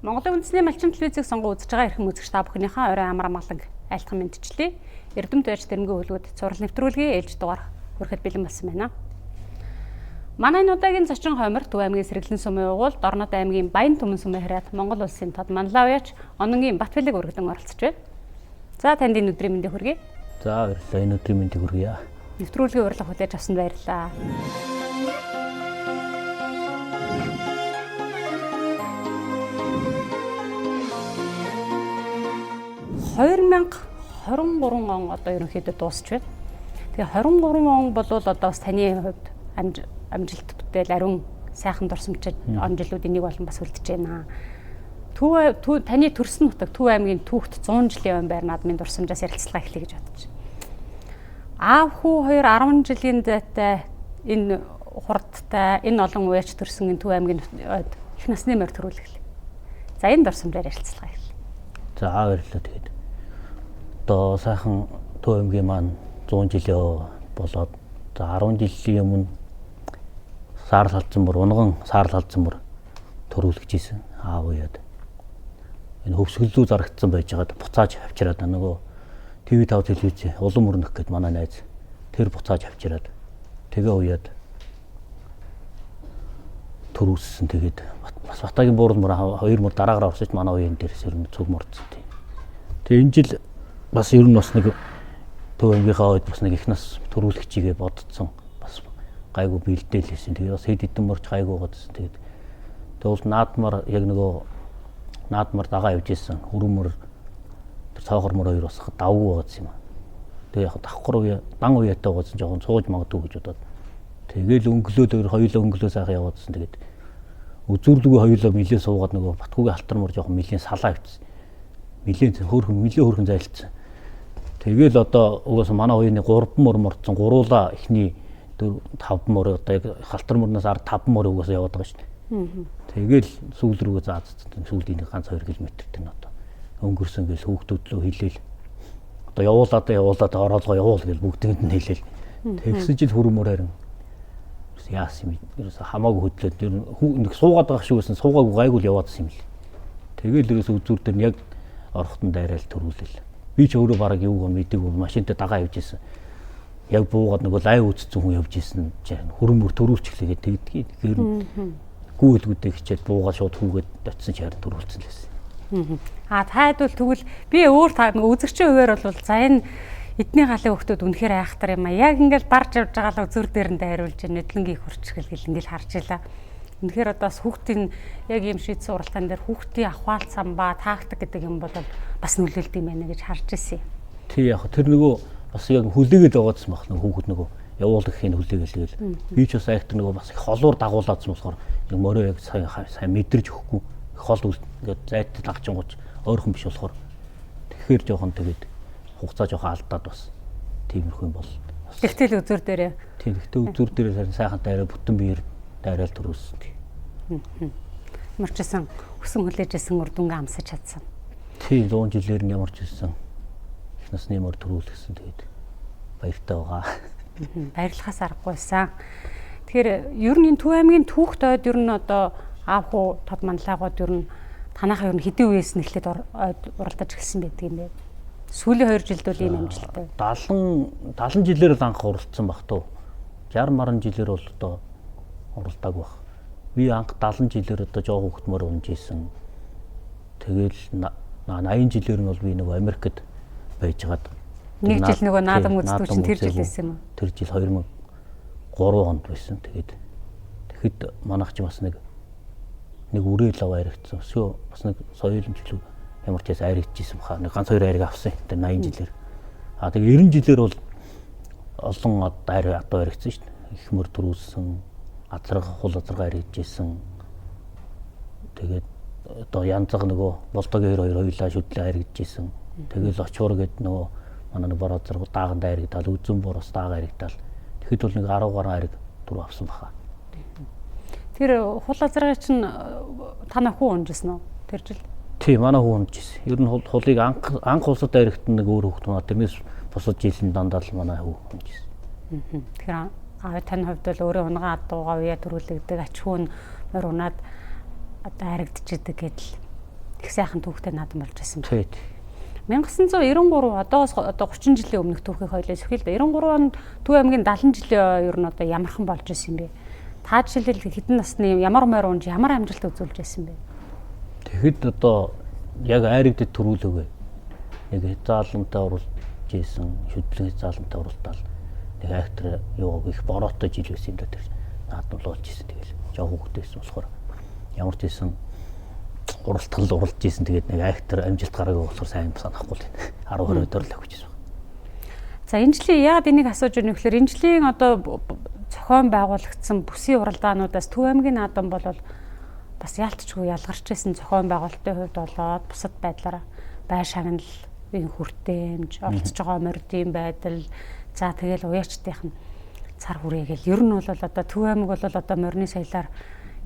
Монголын үндэсний малчин телевизийг сонгон үзэж байгаа эрхэм үзэгч та бүхнийхээ орой амар амгалан айлтган мэндчлээ. Эрдэмт байж тэрэмгийн хөлгүүд цуврал нэвтрүүлгийн ээлж дугаар хүрэхэд бэлэн болсон байна. Манай энэ удаагийн зочин хоймор Төв аймгийн Сэргэлэн сумын угуул Дорнод аймгийн Баян түмэн сумын харьяат Монгол улсын тод Манлай уяач Ононгийн Батбэлэг өргөдөн оролцож байна. За танд энэ өдрийн мэндийг хүргэе. За баярлалаа. Энэ өдрийн мэндийг хүргье. Нэвтрүүлгийн урилга хүлээж авсанд баярлалаа. 2023 он одоо ерөнхийдөө дуусч байна. Тэгээ 23 он бол одоо бас таны хувьд амжилт бүтээл ариун сайхан дурсамжид он жилүүдийн нэг болон бас үлдэж байна. Төв таны төрсөн нутаг Төв аймгийн түүхт 100 жилийн өмнө байр наадмын дурсамжаас ярилцлага эхлэе гэж бодож байна. Аав хүү хоёр 10 жилийн зайтай энэ хурдтай энэ олон уяач төрсөн энэ Төв аймгийн их насны морь төрүүлэглээ. За энэ дурсамжаар ярилцлага эхэллээ. За баярлалаа. Тэгээд одоо сайхан Төв аймгийн маань 100 жилийн болоод за 10 жилийн өмнө саарл халдсан мөр унган саарл халдсан мөр төрүүлж исэн аав уяад. Энэ хөвсгөллүү зарагдсан байжгаад буцааж авчираад нөгөө ТV5 телевиз улам өрнөх гэд манай найз тэр буцааж авчираад тэгээ уяад төрүүлсэн. Тэгээд бас Батагийн буурал мөр хоёр мөр дараагаар орсон ч манай уян дээрс ер нь цуг мордсон тийм. Тэгээ энэ жил бас ер нь бас нэг Төв аймгийнхаа үед бас нэг их нас төрүүлэгчийгээ бодцсон. Бас гайгүй бэлдээл хийсэн. Тэгээ бас хэд хэдэн мөрч гайгүй годсон. Тэгээд тэгвэл наадмар яг нөгөө наадмар дагаа явж исэн. Өрөмөр тэр цоохор мөр хоёр бас давгүй годсон юм аа. Тэгээ яг давхар үе дан уяатай годсон жоохон сууж магадгүй гэж бодоод. Тэгээл өнгөлөө тэр хоёулаа өнгөлөө сайхан яваадсан. Тэгээд үзүүрлүүгээ хоёулаа нилээ суугаад нөгөө Батгүйгийн алтар мөр жоохон нилээн салаа авчихсан. Нилээн хөөрхөн нилээ хөөрхөн зайлцсан. Тэгээл одоо угаасаа манай хоёрын 3 мөр мордсон. Гуруулаа эхний 4 5 мөр одоо яг халтар мөрнөөс ард 5 мөр угаасаа яваад байгаа шүү дээ. Тэгээл сүүл рүүгээ заацсан. Сүүлийн нэг ганц 2 км тэр нь одоо өнгөрсөн гэл хүүхдүүд лөө хэлээл. Одоо явуулаад явуулаад ороолгоо явуул гэл бүгдэнд нь хэлээл. Тэгсэн жил хүрмөр харин яасан юм ерөөсө хамаагүй хөдлөөд ер нь нэг суугаад байгаа шиг байсан, суугаагүй гайгүй л яваадсан юм л. Тэгээл ерөөсө үзүүр дээр нь яг орохтон дайраал төрүүлэл. Би ч өөрөө бараг юуг мэдээгүй машинтай дагаа явж исэн. Яг буугаад нөгөө лайв үзсэн хүн явж исэн чинь хүрмөр төрүүлчихлээ гэдэг тэгдгийг. Тэгэхээр гүйлгүүдээ хичээл буугаад шууд хүүгээд очисон ч харин төрүүлсэн л байсан. А таад бол тэгвэл би өөр та нөгөө үзэгчийн хуваар бол за энэ эдний галын хүүхдүүд үнэхээр айхтар юм а. Яг ингээл барж явж байгаа л үзүр дээр нь дайруулж нүдлэнгийн хурцгэл гэл ингээл харж илаа. Үнэхээр одоо бас хүүхдийн яг ийм шийдсэн уралдаан дээр хүүхдийн ахваал самбаа тактик гэдэг юм бол бас нөлөөлдөг юм байна гэж харж ирсэн юм. Тий яг тэр нөгөө бас яг хүлээгээд байгаадсан баг нөгөө хүүхэд нөгөө явуулахын хүлээгээл тэгэл би ч бас айхтар нөгөө бас их холуур дагуулаадсан болохоор яг морио яг сайн сайн мэдэрч өгөхгүй хол ингээд зайтай дагчингууч ойрхон биш болохоор тэгэхээр жоохон тэгээд хугацаа жоохон алдаад бас тиймэрхүү юм бол. Тэгтэл үзүр дээрээ. Тийм тэгтэл үзүр дээрээ сайхан дайраа бүтэн биеэр дайраал төрүүлсэн. Ямар ч байсан хүсэн хүлээж исэн үр дүнгээ амсаж чадсан. Тийм 100 жилээр нь ямар ч байсан их насны мөр төрүүлсэн, тэгээд баяртай байгаа. Баярлахаас аргагүйсан. Тэгэхээр ер нь энэ Төв аймгийн түүхт ойд ер нь одоо аав хүү тод манлайгууд ер нь танайхаа ер нь хэдэн үеэс нь эхлээд уралдаж эхэлсэн байдаг юм бэ? Сүүлийн 2 жилд бол ийм амжилттай. 70 жилээр л анх уралдсан баг туу. 60 маран жилээр бол одоо уралдааг баг. Би анх 70 жилээр одоо жоох хүүхдмөр унж исэн. Тэгэл 80 жилээр нь бол би нөгөө Америкт байжгаад нэг жил нөгөө наадам үздэг чинь тэр жил байсан юм уу? Тэр жил 2003 онд байсан. Тэгээд тэгэхэд манайх ч бас нэг үрээл аваа яригдсан. Өсгөө бас нэг соёлын жилүү ямар ч байсан айрагдчихсан баха. Нэг ганц хоёр айраг авсан. Тэр 80 жилээр. А тэгээ 90 жилээр бол олон айр адуу айрагдсан шүү дээ. Их мөр төрүүлсэн, азарга хул азарга айрагдчихсан. Тэгээд одоо янзаг нөгөө болдогийн хоёр хоёулаа шүдлээ айрагдчихсан. Тэгэл очвор гээд нөгөө манай нэг бор азарга дааганд айрагдал, үзэн бороос даага айрагдал. Тэгэхэд бол нэг 10 гаруй айраг дөрөв авсан баха. Тэр хул азаргыг чинь танай хүү унжсэн үү тэр жил? Тийм манай хүү унжсэн. Ер нь хулыг анх улсад айрагтан нэг өөр хүүхэд маа тэрнээс бусад жил нь дандаа л манай хүү унжсэн. Тэгэхээр аав таны хувьд бол өөрөө унгаан адуугаа уяа төрүүлэгдэг, ач хүү нь морь унаад одоо айрагдчихэдэг гэдэл. их сайхан түүхтэй наадам болж байсан байна. 1993 одоогоос одоо 30 жилийн өмнөх түүхийг хоёлаа сөхил да. 93 онд Төв аймгийн 70 жилийн ер нь одоо ямархан болж исэн юм бэ? Та жишээлбэл хэдэн насны ямар морь унж ямар амжилт үзүүлж байсан бэ? Тэгэхэд одоо яг айрагдад төрүүлэвэ. Нэг хязгаарлантай оруулж исэн, шүдлэн хязгаарлантай уралдаал нэг айхтар юу их бороотой жил байсан юм да, тэр наадам болж исэн. Тэгэл жоо хүүхдээ байсан болохоор ямар ч байсан уралтгал уралдж исэн. Тэгээд нэг айхтар амжилт гараагүй болохоор сайн санахгүй л байна. 10 20 дор л авчихсан. За, энэ жилийн яагаад энийг асууж байна вэ гэхээр энэ жилийн одоо зохион байгуулагдсан бүсийн уралдаануудаас Төв аймгийн наадам бол бас яалтчгүй ялгарч исэн зохион байгуулалтын хувьд болоод бусад байдлаараа бай шагналын хүртээмж, оролцож байгаа мордын байдал, за тэгэл уяачдынх нь цар хүрээгээл ер нь бол одоо Төв аймаг бол одоо морины соёлоор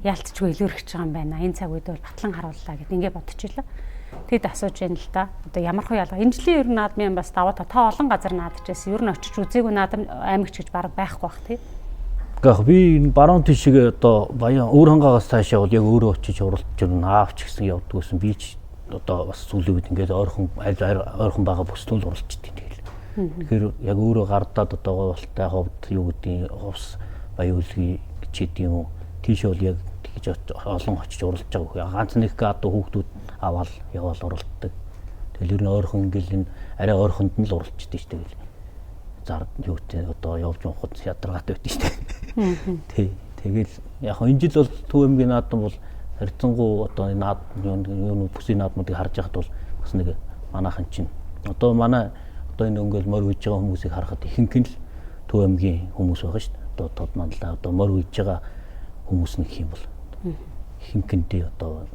яалтчгүй илүүрхэж байгаа юм байна. Энэ цаг үед бол батлан харууллаа гэд ингэ бодчихлаа. Тэгэд асууж байна л да. Одоо ямар хөө ялгаа. Энэ жилийн ер нь наадмын бас даваа та олон газар наадж байсан. Ер нь очиж үзээгүй наадам аймагч гэж бараг байхгүй бах тий. Гэхдээ би энэ баруун тишээ одоо Баян өвөр хангаагаас цаашаа бол яг өөрөө очиж уралдаж ер нь аавч гэсэн явдаг гэсэн. Би ч одоо бас сүүлийн үед ингээд ойрхон аль ойрхон байгаа бүслүүл уралдчихдаг тэгэл. Тэгэхээр яг өөрөө гардаад одоо говьлтай ховд юу гэдгийг хувс Баян үлгий ч гэдэг юм уу. Тийшээ бол яг тэгж олон очиж уралдаж байгаа. Ганц нэг гадуу хүүхдүүд аваад яваал уралддаг. Тэгэл ер нь ойрхон ингээл энэ арай ойрхонд нь л уралдчихдаг шүү дээ. Зар юу гэдэг одоо явж унхад ядаргаатай байдаг шүү дээ. Тий. Тэгэл яг энэ жил бол Төв аймгийн наадам бол харьцангуй одоо наад юу бүсийн наадмуудыг харж байхад бол бас нэг манайхан чинь одоо манай одоо энэ ингээл морь үйж байгаа хүмүүсийг харахад ихэнх нь л Төв аймгийн хүмүүс байгаа шүү дээ. Одоо тод манлаа одоо морь үйж байгаа хүмүүс нэг юм бол ихэнх нь одоо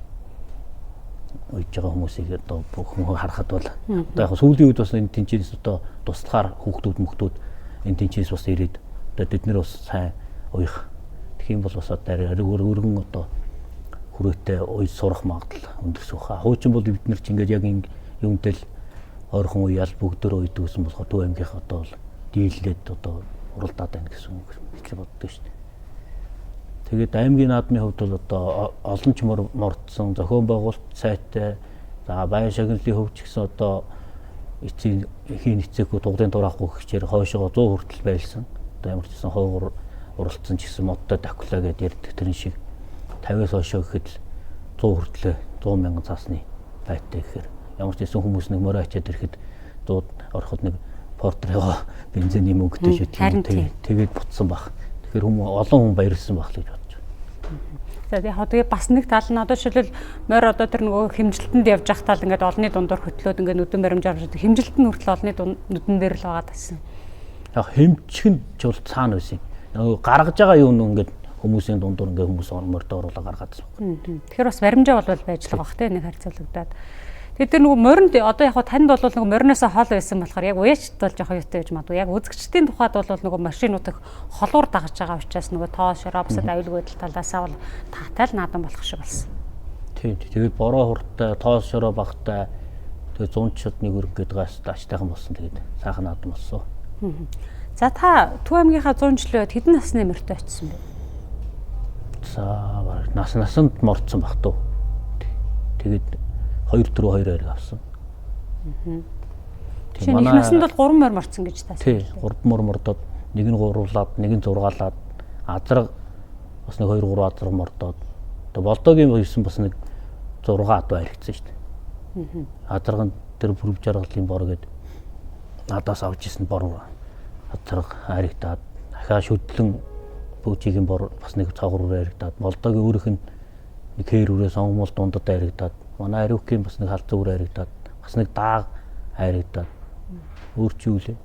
уйж байгаа хүмүүсийг одоо бүх хүн харахад бол одоо яг сүүлийн үед бас энэ тэнцээс одоо туслахаар хүүхдүүд мөхтүүд энэ тэнцээс бас ирээд одоо бид нэр бас сайн уях. Тэгэх юм бол бас одоо арай өргөн одоо хүрээтэй уй сурах магадлал өндөрс баха. Хуучин бол бид нар ч ингээд яг юунтэй л ойрхон уяал бүгдөө уйдаг гэсэн болохоор Төв аймгийнх одоо бол дийлээд одоо уралдаад байна гэсэн үг гэж боддог шүү дээ. Тэгээд аймгийн наадмын хувьд бол одоо олон ч мордсон зохион байгуулалт сайтай, за баян шагналын хувьд ч гэсэн одоо эцсийн хийн эцээгүй тугдын дураахгүй хичээр хойшоо 100 хүртэл байлсан. Одоо ямар ч гэсэн хойгоор уралдсан ч гэсэн модтой давхлаа гэдээ ярьдаг тэрэн шиг 50-аас хойшоо гэхэд л 100 хүртлээ 100 мянган цаасны байтай гэхээр ямар ч гэсэн хүмүүс нэг морь ачаад ирэхэд 100 ороход нэг портрего бензиний мөнгөтэй шүтг тэгээд бутсан баг. Тэгэхээр хүмүүс олон хүн баярлсан байх л гэж бодож байна. За яг тэгээ бас нэг тал нь одоо жишээлбэл морь одоо тэр нөгөө хэмжилтэнд явж явах тал ингээд олонний дундуур хөтлөөд ингээд нүдэн баримж авч хэмжилт нь хүртэл олонний нүдэн дээр л байгаа тасан. Яг хэмжих нь ч бол цаана байсан. Нөгөө гаргаж байгаа юм ингээд хүмүүсийн дундуур ингээд хүмүүс морьдоо оруулаа гаргаадсан баг. Тэгэхээр бас баримжаа бол байж л байгаа бах те нэг харьцуулагдаад. Тэгээд тэр нөгөө моринд одоо яг танд бол нөгөө мориноосоо хол байсан болохоор яг уяачд бол жоохон юутай байж магадгүй. Яг үзэгчдийн тухайд бол нөгөө машинууд их холуур дагаж байгаа учраас нөгөө тоо шороо бусад аюулгүй байдал талаасаа бол таатай л наадам болох шиг болсон. Тийм. Тэгээд бороо хурдтай, тоо шороо багтай, тэгээд 100 шот нэг өрг гэдэг гас аштайхан болсон. Тэгээд сайхан наадам болсон. За та Төв аймгийнхаа 100 жилийн үед хэдэн насны морьтой очсон бэ? За бараг нас насанд мордсон баг туу. Тэгээд 2 4 2 айраг авсан. Тийм манай насанд бол 3 морь мордсон гэж таасан. Тий, 3 мор мордоод нэг нь гуруулаад, нэг нь зургаалаад, азраг бас нэг 2 3 азраг мордоод. Тэгээ Болдогийн 9 бас нэг 6 адуу аригдсан шүү дээ. Азраг нь тэр бүрв жаргалын бор гээд надаас авч исэн бор азраг аригдаад, дахиад шүдлэн бүүжигийн бор бас нэг цогор аригдаад, Болдогийн өөрийнх нь нэг хэр үрээ сонгомол дундад аригдаад, манай Ариукийн бас нэг халзан үр аригдаад, бас нэг дааг аригдаад, өөр чи юу лээ.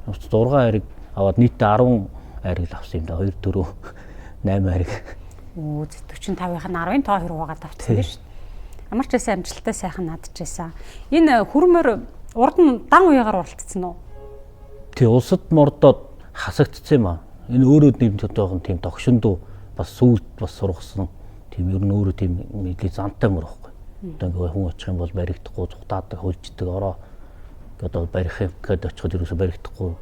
Бас 6 ариг аваад нийтдээ 10 ариг л авсан юм да. 2 4 8 ариг. Өө 45-ийнх нь 10-ын тоо хэрэг угаад авчихсан шүү дээ. Ямар ч байсан амжилттай сайхан наадчихсан. Энэ хүрмөр урд нь дан уяагаар уралдсан уу? Тий, улсад мордоод хасагдсан юм аа. Энэ өөрөө нэг жоохон тийм догшиндуу бас сүулт бас сургасан. Тийм ер нь өөрөө тийм нийлээ зантай мөр байхгүй. Одоо ингээ хүн очих юм бол баригдахгүй, цухтаадаг, хөлждөг, ороо одоо барих гээд очиход ерөөсө баригдахгүй.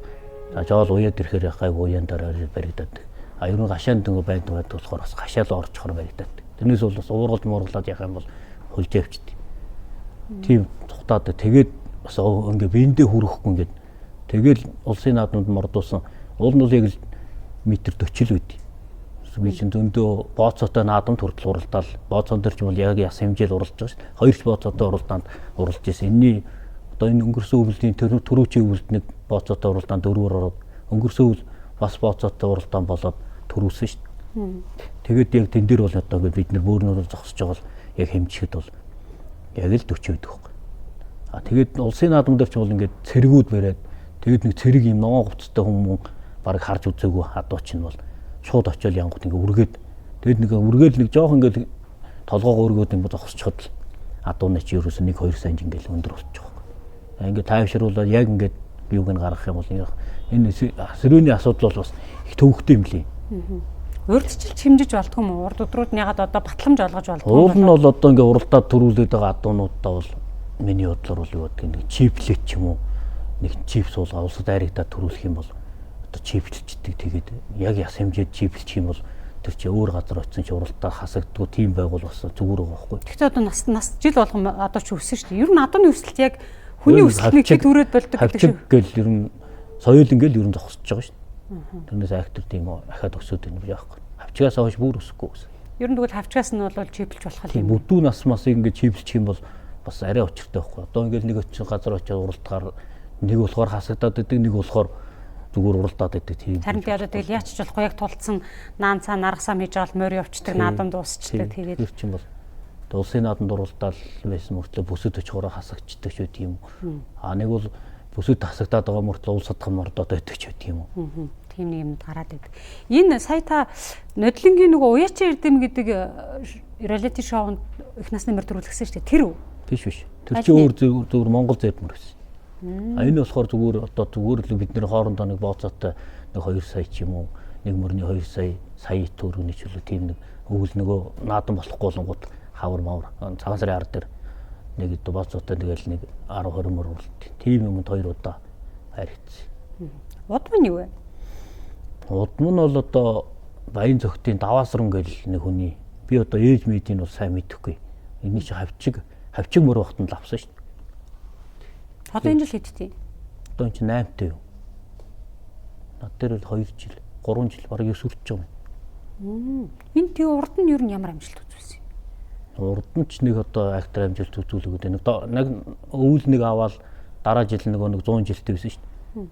За жоол уяад ирэхээр гайгүй уяан дараа баригдаад. А ер нь гашаанд ингээ байдаг болохоор бас гашаал орчихоор баригдаад. Тэрнээс бол бас уургалж муургалаад явах юм бол хөлж явчихдээ. Тийм цухтаад тэгээд бас ингээ биендээ хүрэхгүй ингээд тэгэл улсын наадамд мордуулсан. Уул нь бол яг л метр 40 л үүдий. Би чинь зөндөө бооцоотой наадамд хүртэл уралдаал. Бооцоон дээр ч юм бол яг яс хэмжээл уралдаж байгаа шүү дээ. Хоёр ч бооцоотой уралдаанд уралж ирсэн. Энийний одоо энэ өнгөрсөн өвлөлийн түрүүчийн өвлөд нэг бооцоотой уралдаанд дөрвөөр ороод өнгөрсөн өвөл бас бооцоотой уралдаан болоод төрүүлсэн шүү дээ. Тэгээд яг тэн дээр бол одоо ингээд бид нэр бөөрнөрөө зогсож байгаа бол яг хэмжихэд бол яг л 40 байдаг байхгүй. А тэгээд улсын наадам дээр ч бол ингээд цэргүүд бариад тэгээд нэг цэрэг юм ногоон хувцастай хүмүүс бараг харж үзээгүй хадуу чинь бол шууд очиод янгот ингээд үргээд тэгээд нэг үргээл нэг жоох ингээд толгоогоо өргөөд ингээд зогсчиход л адууны чи ерөөсөө 1 2 сая ингээд өндөр болчих واخ. Ингээд тайвшруулаад яг ингээд юуг нь гаргах юм бол энэ сэрүүний асуудал бол бас их төвөгтэй юм лээ. Урдчилж хэмжиж болдгүй юм уу? Урд өдрүүд нь ягаад одоо батламж олгож болдгүй юм Уул нь бол одоо ингээд уралдаад төрүүлээд байгаа адуунуудаа бол миний бодлоор бол юу гэдэг нэг чиплет ч юм уу нэг чип суулгаа улсад дайрагдаад төрүүлэх юм бол одоо чиплэлчдэг тэгээд яг яс хэмжээд чиплчих юм бол тэр чи өөр газар очисон чи уралдаа хасагддгүй тийм байгуул бас зүгээр байгаа байхгүй. Гэхдээ одоо нас нас жил болгон одоо чи өссөн шүү дээ. Ер нь адууны өсөлт яг хүний өсөлтний хэд хүрээд болдог гэдэг шиг. Гэл ер нь соёл ингээл ер нь зогсож байгаа шүү дээ. Тэрнээс актер тийм ахаад өсөд байна яахгүй. Хавчгаас хойш бүр өсөхгүй гэсэн. Ер нь тэгвэл хавчгаас нь бол чиплж болох юм. Бүдүү нас мас ингээд чиплчих юм бол бас арай учиртай байхгүй. Одоо ингээл нэг очиж газар очиод уралдахаар нэг болохоор хасагдаад байдаг, нэг болохоор зүгээр уралдаад байдаг тийм. Харин би одоо тэгэл яач ч болохгүй яг тулцсан наан цаа наргасаа хийж байгаа л морь явцдаг, наадам дуусчдаг тэгээд. Тэр чинь бол улсын наадамд уралдаал байсан мөртлөө бүсэд очихороо хасагдчихдаг ч байт юм. А нэг бол бүсэд хасагдаад байгаа мөртлөө улс садхан мордоод байдаг ч байт юм. Тийм нэг юмд гараад байдаг. Энэ сая та Нодлингийн нөгөө Уяачин эрдэм гэдэг реалити шоунд их насны мөр төрүүлсэн шүү дээ. Тэр үү? Биш биш. Тэр чинь өөр зүгээр Монгол зэдмөр гэсэн. А энэ болохоор зүгээр одоо зүгээр л бид нэр хоорондоо нэг бооцоотой нэг 2 сая ч юм уу нэг мөрний 2 сая сая төгрөгийн чөлөө тийм нэг өвөл нөгөө наадам болохгүй болонгууд хавар мавар цагаан сарын ард дээр нэг бооцоотой тэгэл нэг 10 20 мөр уралд. Тийм юмд хоёр удаа харигдсан. Удам нь юу вэ? Удам нь бол одоо Баян зөгтийн даваасран гэл нэг хүний би одоо ээж мэдийг бол сайн мэдэхгүй. Эний чи хавчиг мөр багтанд л авсан шүү дээ. Одоо энэ жил хэдтэй? Одоо энэ чинь 8-тай юу? Над дээр бол 2 жил, 3 жил бараг 9 хүрч байгаа юм. Энэ тэг урд нь ер нь ямар амжилт үзүүлсэн юм? Урд нь ч нэг одоо актер амжилт үзүүлээгүй. Нэг өвөл нэг аваад дараа жил нөгөө нэг 100 жилтэй байсан шүү дээ.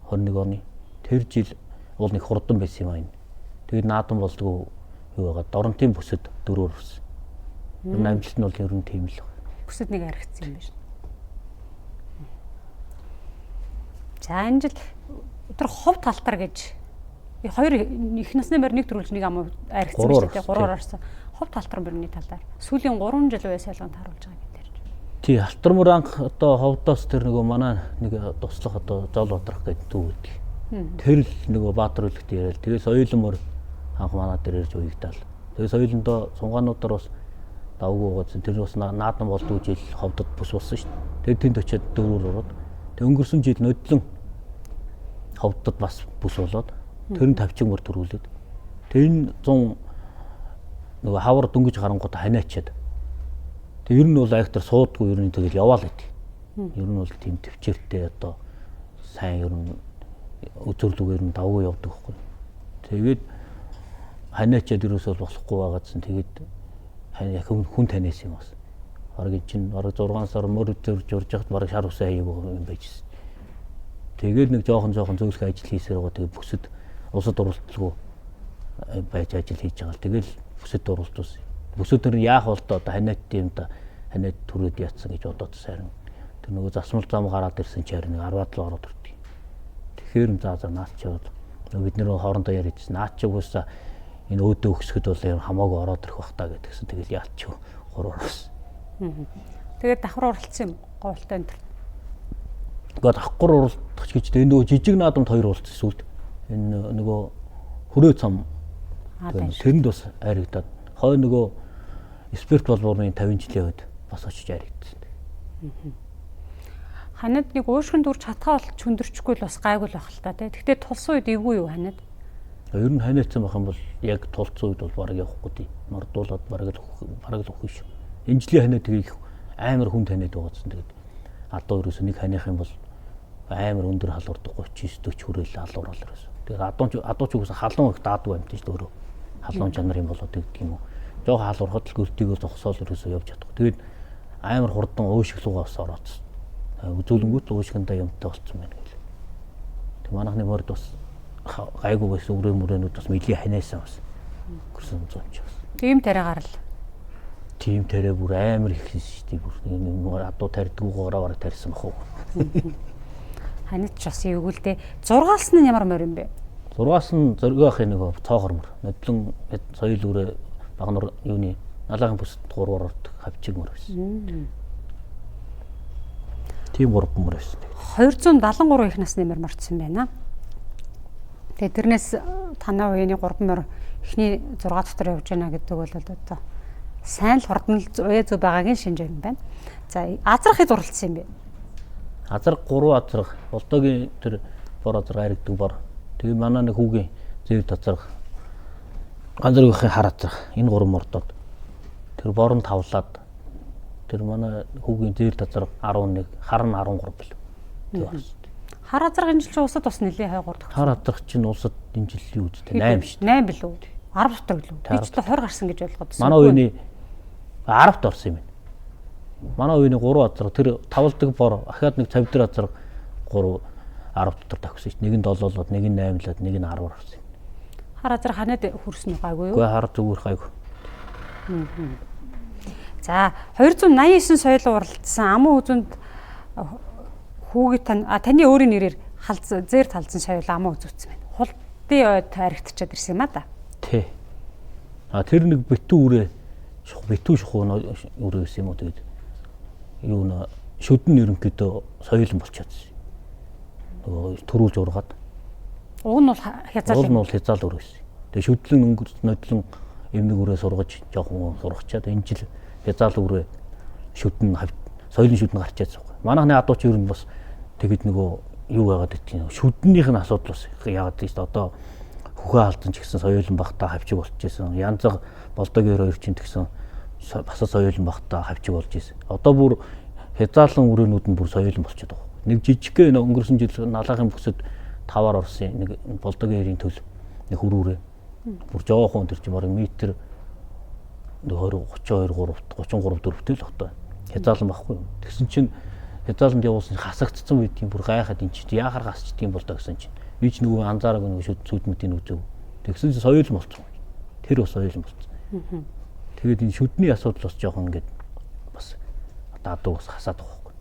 21 оны. Тэр жил бол нэг хурдан байсан юм аа энэ. Тэгээд наадам болдгоо юу байгаа Доронтын бүсэд дөрөөр өрсөн. Ер нь амжилт нь бол ер нь тийм л. Бүсэд нэг харагдсан юм байна шүү. За энэ жил тэр хов талтар гэж хоёр их насны морь нэг төрүүлж нэг ам аригдсан шүү дээ. Гурваар орсон. Хов талтар мөрний талаар сүүлийн 3 жил үе сайлганд харуулж байгаа гэдэг. Тий, алтар мөр анх одоо ховдоос тэр нөгөө манай нэг туслах одоо зол бодрох гэдэг дүү гэдэг. Тэр л нөгөө Баатар үлэгт яриад тэгээ соёлон мөр анх манай дээр ирж уягдаал. Тэгээ соёлондоо сунгаануудаар бас давгүй байгаадсэн. Тэр бас наадам болдгоо жил ховдод бүс болсон шүү дээ. Тэгээ тэнд очиад дөрвөр ороод тэг өнгөрсөн жил нодлон ховдод бас бүс болоод тэр нь тавчин мөр төрүүлээд тэр энэ 100 нөгөө хавар дөнгөж гарангууд ханиачаад тэг ер нь бол актер суудгүй ер нь тэгэл яваал байт. Ер нь бол тийм төвчээртэй одоо сайн ер нь үзэрлүүгээр нь давгүй явдаг байхгүй. Тэгээд ханиачаад ерөөсөө болохгүй байгаадсэн. Тэгээд яг хүн таниасан юм бас. Бараг чинь бараг 6 сар мөр зөрж урж яхад бараг шар үсээ хаяг юм байжсэн. Тэгээд нэг жоохон зөөлөх ажил хийсээр байгаа. Тэгээд бүсэд улсад уралдалгүй байж ажил хийж байгаа л тэгэл бүсэд уралдуулсан. Бүсэд тэр яах бол тоо одоо ханиат юм да ханиат түрээд яатсан гэж бодоод сайран тэр нөгөө засмал зам гараад ирсэн чи харин 17 ороод ирдэг. Тэгэхээр за наач бол бид нэр хоорондоо яриадсэн. Наач чи угаасаа энэ өөдөө өксөхөд бол юм хамаагүй ороод ирэх бах та гэдгсэн. Тэгэл яалч гурвар орсон. Тэгээд давхар уралдсан юм говьлтой энэ төр. Гэхдээ давхар уралдах гэж энэ нөгөө жижиг наадамд хоёр уралдсан сүлд. Энэ нөгөө хүрээ цам тэрэнд бас айрагдаад хой нөгөө спирт болборны 50 жилийн үед бас очиж айрагдсан. Ханад нэг уушгин дүрч хатгаа бол чөндөрчгүй л бас гайгүй л байх л та тий. Гэхдээ тулсан үед эвгүй юу ханад? Ер нь ханиацсан байх юм бол яг тулцсан үед бол бараг явахгүй тий. Мордуулаад бараг л өгөх шүү. Энэ жилийн ханаа тэгээ их Амар хүн таниад байгаадсан. Тэгээд адуу ерөөсөө нэг ханих юм бол амар өндөр халуурдаг 39 40 хүрээл халуурал ерөөсөө. Тэгээд адуу ч үгүйсэн халуун их даадгүй юм тийм шүү дээ өөрөө. Халуун чанар юм болоод тэгдэг юм уу. Жохо халуурхад л гөртийгөө зогсоол ерөөсөө явж чадахгүй. Тэгээд амар хурдан уушиг руугаа бас ороодсон. Үзүүлэнгүүт уушигндаа юмтай болцсон байна гэл. Тэг манайхны морд бас гайгүй байсан үрээ мөрөөнүүд бас мэдээ ханиасан бас. Гөрсөн зунч бас. Тийм тариа гарал. Тийм тариа бүр амар их шүү дээ. Бүр адуу тарьдгүйгаараа бараг тарьсан бах уу. Ханиад ч бас эвгүй л дээ. 6-аас нь ямар морь юм бэ? 6-аас нь зориг ахын нөгөө цоохор мөр. Нодлон соёл үрээ багнуур юуны налаагийн бүсэд 3-аар ордог хавчиг мөр байсан. Тийм 3 мөр байсан. 273 их насны мөр морцсон байна. Тэгээ тэрнээс танай үеийн 3 мөр эхний 6 дотор явж байна гэдэг бол одоо сайн л хурдан л уяа зүг байгаагийн шинж юм байна. За азрах хэд уралдсан юм бэ? Азрах 3 азрах, Болдогийн тэр бор азрах аригдаг бор. Тэгээ манай нэг хүүгийн зэв тазрах, Ганзрын хар азрах энэ 3 мордоод тэр бор нь тавлаад тэр манай хүүгийн зээл тазрах 11, хар нь 13 бил. Тэр орсон. Хар азрах энэ жил чинь улсад бас нэлээд хайгуур тогтсон. Хар азрах чинь улсад энэ жил юу үстэй 8 шүү дээ. 8 билүү? 10 дотор билүү? Би ч 20 гарсан гэж ойлгоод байсан. Манай үений 10-т орсон юм байна. Манай үений 3 азрах тэр тавлдаг бор ахаад нэг цавдэр азрах 3 10 дотор тохисон шүү дээ. Нэг нь 7-лоод, нэг нь 8-лаад, нэг нь 10-аар орсон юм. Хар азрах ханаад хүрсэн үү гайгүй юу? Үгүй хар зүгээр гайгүй. За 289 соёл уралдсан аман үзүнд хүүгийн таны өөрийн нэрээр зээр талзан соёл аман үзүүлсэн байна. Хулдын ойд таригдчиад ирсэн юм а да. Тий. А тэр нэг битүү үрээ битүү шухуу үрээ гэсэн юм уу тэгээд юу нэ шүдэн ерөнхийдөө соёлон болчиход. Нөгөө төрүүлж ургаад. Уг нь бол хязаал. Уг нь бол хязаал үрээ гэсэн. Тэгээд шүдлэн өнгөрц нодлон эмнэг үрээ сургаж жоохон сургачаад энэ жил хязаал үрээ шүдэн соёлын шүдэн гарчаад байгаа. Манайхны адууч ер нь бас тэгэд нөгөө юу яагаад гэдгийг шүднийх нь асуудал бас яагаад гэж одоо хүхээ алдан ч гэсэн соёлон багтаа хавчиг болчихсон. Янзаг Болдогийн хоёр чинь тэгсэн бас соёлон багтаа хавчиг болж исэн. Одоо бүр хязаалан үрээнүүд нь бүр соёлон болчиход байгаа. Нэг жижигхэн өнгөрсөн жил налаагийн бүсэд 5-аар орсон нэг Болдогийн хоёрын төл нэг хөрүүрээ. Бүр жоохон тэр чинь бараг метр 20 32 3 33 4-тэй л багтаа. Хязаалан байхгүй. Тэгсэн чинь хязааланд явуулсан хасагдсан үед юм бүр гайхаад эн чинь яахаар хасчдаг юм бол доо гэсэн чинь би ч нөгөө анзаараагүй нөгөө шүд сүдмүүдийн үзэв. Тэгсэн чинь соёл болцсон. Тэр бас соёл болцсон. Тэгээд энэ шүдний асуудал бас жоохон ингээд бас одоо адуу бас хасаад байгаа байхгүй.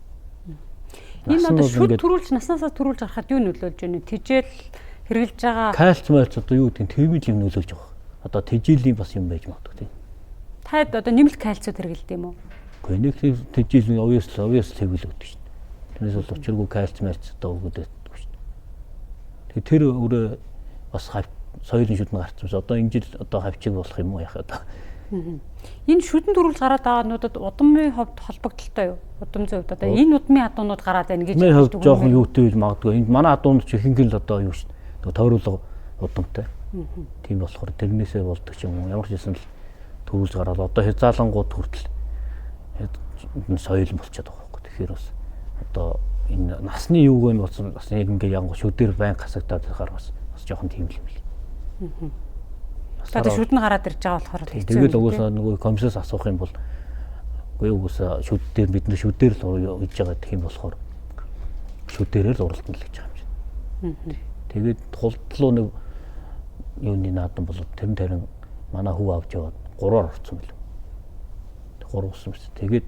Энэ одоо шүд төрүүлж наснаасаа төрүүлж гарахад юу нөлөөлж байна вэ? Тижэл хэрглэж байгаа кальц мальц одоо юу гэдэг нь тэрмэл юм нөлөөлж байгаа. Одоо тижээлийн бас юм байж магадгүй тийм. Таад одоо нэмэлт кальциуд хэрэглэдэг юм уу? Гэхдээ нэг тижээл обvious хэвлэл өгдөг шүү дээ. Тэрнээс бол учиргүй кальц мальц одоо өгöd байдаггүй шүү дээ. Тэгэхээр тэр өрөө бас соёлын шүдэн гарцсан. Одоо энэ жил одоо хавчиг болох юм уу яах одоо. Энэ шүдэн төрүүлж гараад байгаануудад удамын хувьд холбогдолтой юу? Удам зүйн хувьд одоо энэ удмын адуунууд гараад байна гэж хэлдэг. Жоохон юутай байж магадгүй. Энэ манай адуунууд ч ихэнх нь л одоо юу шүү дээ. Тойруулга удамтай. Тийм болохоор тэрнээсээ болдог ч юм уу. Ямар ч юм л төрүүлж гараад одоо хязаалангууд хүртэл соёл болчиход байгаа байхгүй. Тэгэхээр бас одоо энэ насны юуг нь болсон бас яг ингээ янгоо шүдээр байн хасагдаад байхаар бас жоохон тийм л юм л. Одоо шүдэн гараад ирж байгаа болохоор хэцүү. Тэгэл угсаа нөгөө комиссоос асуух юм бол үгүй угсаа шүд дээр бид нар шүдээр л хийж байгаа гэх юм болохоор шүдээрээ л уралдана л гэж байгаа юм чинь. Тэгээд хулдлуу нэг юуны наадам бол тэр нь тарин манай хүү авч яваад 3-аар орцсон байл. 3 болсон мэт. Тэгээд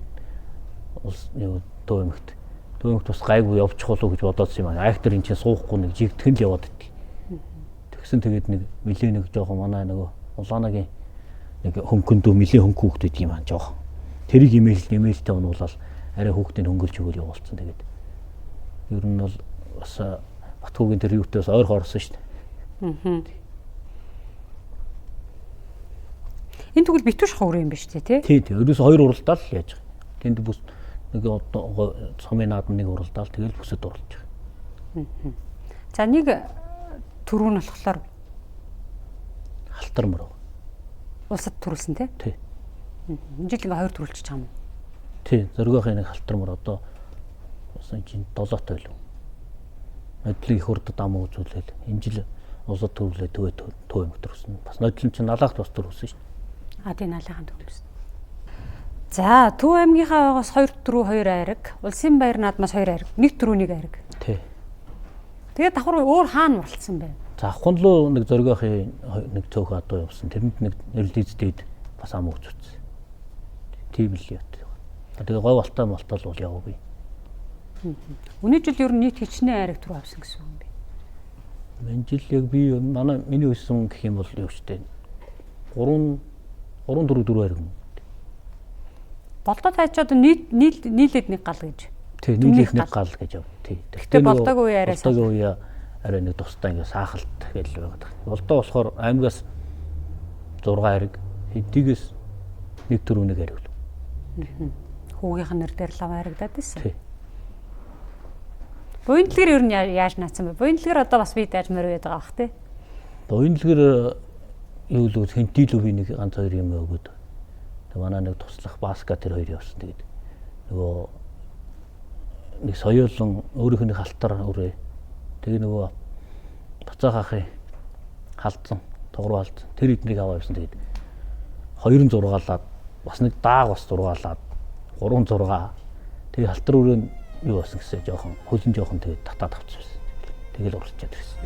улс юу Төв аймагт бас гайгүй явчих болов гэж бодоодсон юм аа. Айхтар эн чинь суухгүй нэг жигтгэн л яваад идэх. Тэгсэн тэгээд нэг мэлээ нэг жоохон манай нөгөө Улаанагийн нэг хөнгөндөө мэлээ хөнгө хүүхд байдаг юм аа жоохон. Тэрийг имэйлтэй унуулаад арай хүүхдийг хөнгөлж өгөөл явуулсан. Тэгээд ер нь бол бас Батхүүгийн тэр юутай бас ойрхон орсон шүү дээ. Энэ тэгвэл битүүш ховор юм биш үү тий? Тий, тий. Ерөөсө хоёр уралдаал л яаж байгаа. Тэнд бүс нэг сумын наадам нэг уралдаал тэгэл бүсэд уралж байгаа. За нэг төрөв нь болохоор халтар мөр. Улсад төрүүлсэн тий? Тий. Энэ жил ингээ хоёр төрүүлчих юм уу? Тий, Зоригийн нэг халтар мөр одоо бас энэ чинь 7 байлуу. Нодлын их урдад ам үзүүлээл энэ жил улсад төрүүлээ төв аймаг төрсөн. Бас нодлон чинь налаагт бас төрүүлсэн шүү дээ. А тий, налаахан төрүүлсэн. За, Төв аймгийнхаа ойгоос 2 4 2 айраг, Улсын баяр наадмаас 2 айраг, 1 4 1 айраг. Тий. Тэгээд давхар өөр хаана мурлцсан бэ? За, авхан руу нэг Зоригийн нэг цөөхөн адуу явсан. Тэрэнд нэг релиз дээд бас ам үзүүлсэн. Тийм л яа. Тэгээ говь алтай малтал бол яваагүй. Өнөө жил ер нь нийт хичнээн айраг түрүү авсан гэсэн үг юм бэ? Энэ жил яг би манай миний өссөн гэх юм бол юу штэ. 3 3 4 4 айраг юм. Болдоо тайч одоо нийт нийлээд нэг гал гэж. Тий, нийлээд нэг гал гэж яв. Тий. Гэхдээ болдоогийн үе арай болдоогийн үе арай нэг тусдаа ингээ саахалт гэж л байгаад байна. Болдоо болохоор аймгаас 6 айраг, хэдийгээс 1 4 1 айраг л. Хүүгийнх нь нэр дээр лав айрагдаад байсан. Тий. Буяндлэгэр ер нь яаж наацсан бэ? Буяндлэгэр одоо бас би дайж морь байдаг байгаа бах тий. Буяндлэгэр юу л хэнтийлүү би нэг ганц хоёр юм өгөөд. Тэг манай нэг туслах баска тэр хоёр явсан. Тэгээд нөгөө нэг соёолон өөрийнх нь халтар өрөө. Тэгээ нөгөө бацаах ахын халдсан, тугруу халдсан. Тэр эднийг аваа явсан. Тэгээд 2 6-лаад бас нэг дааг бас 6-лаад 3 6. Тэгээ халтар өрөө нь юу болсон гэсэн жоохон хөлн жоохон тэгээд татаад авчихсан байсан. Тэгэл уралчаад ирсэн.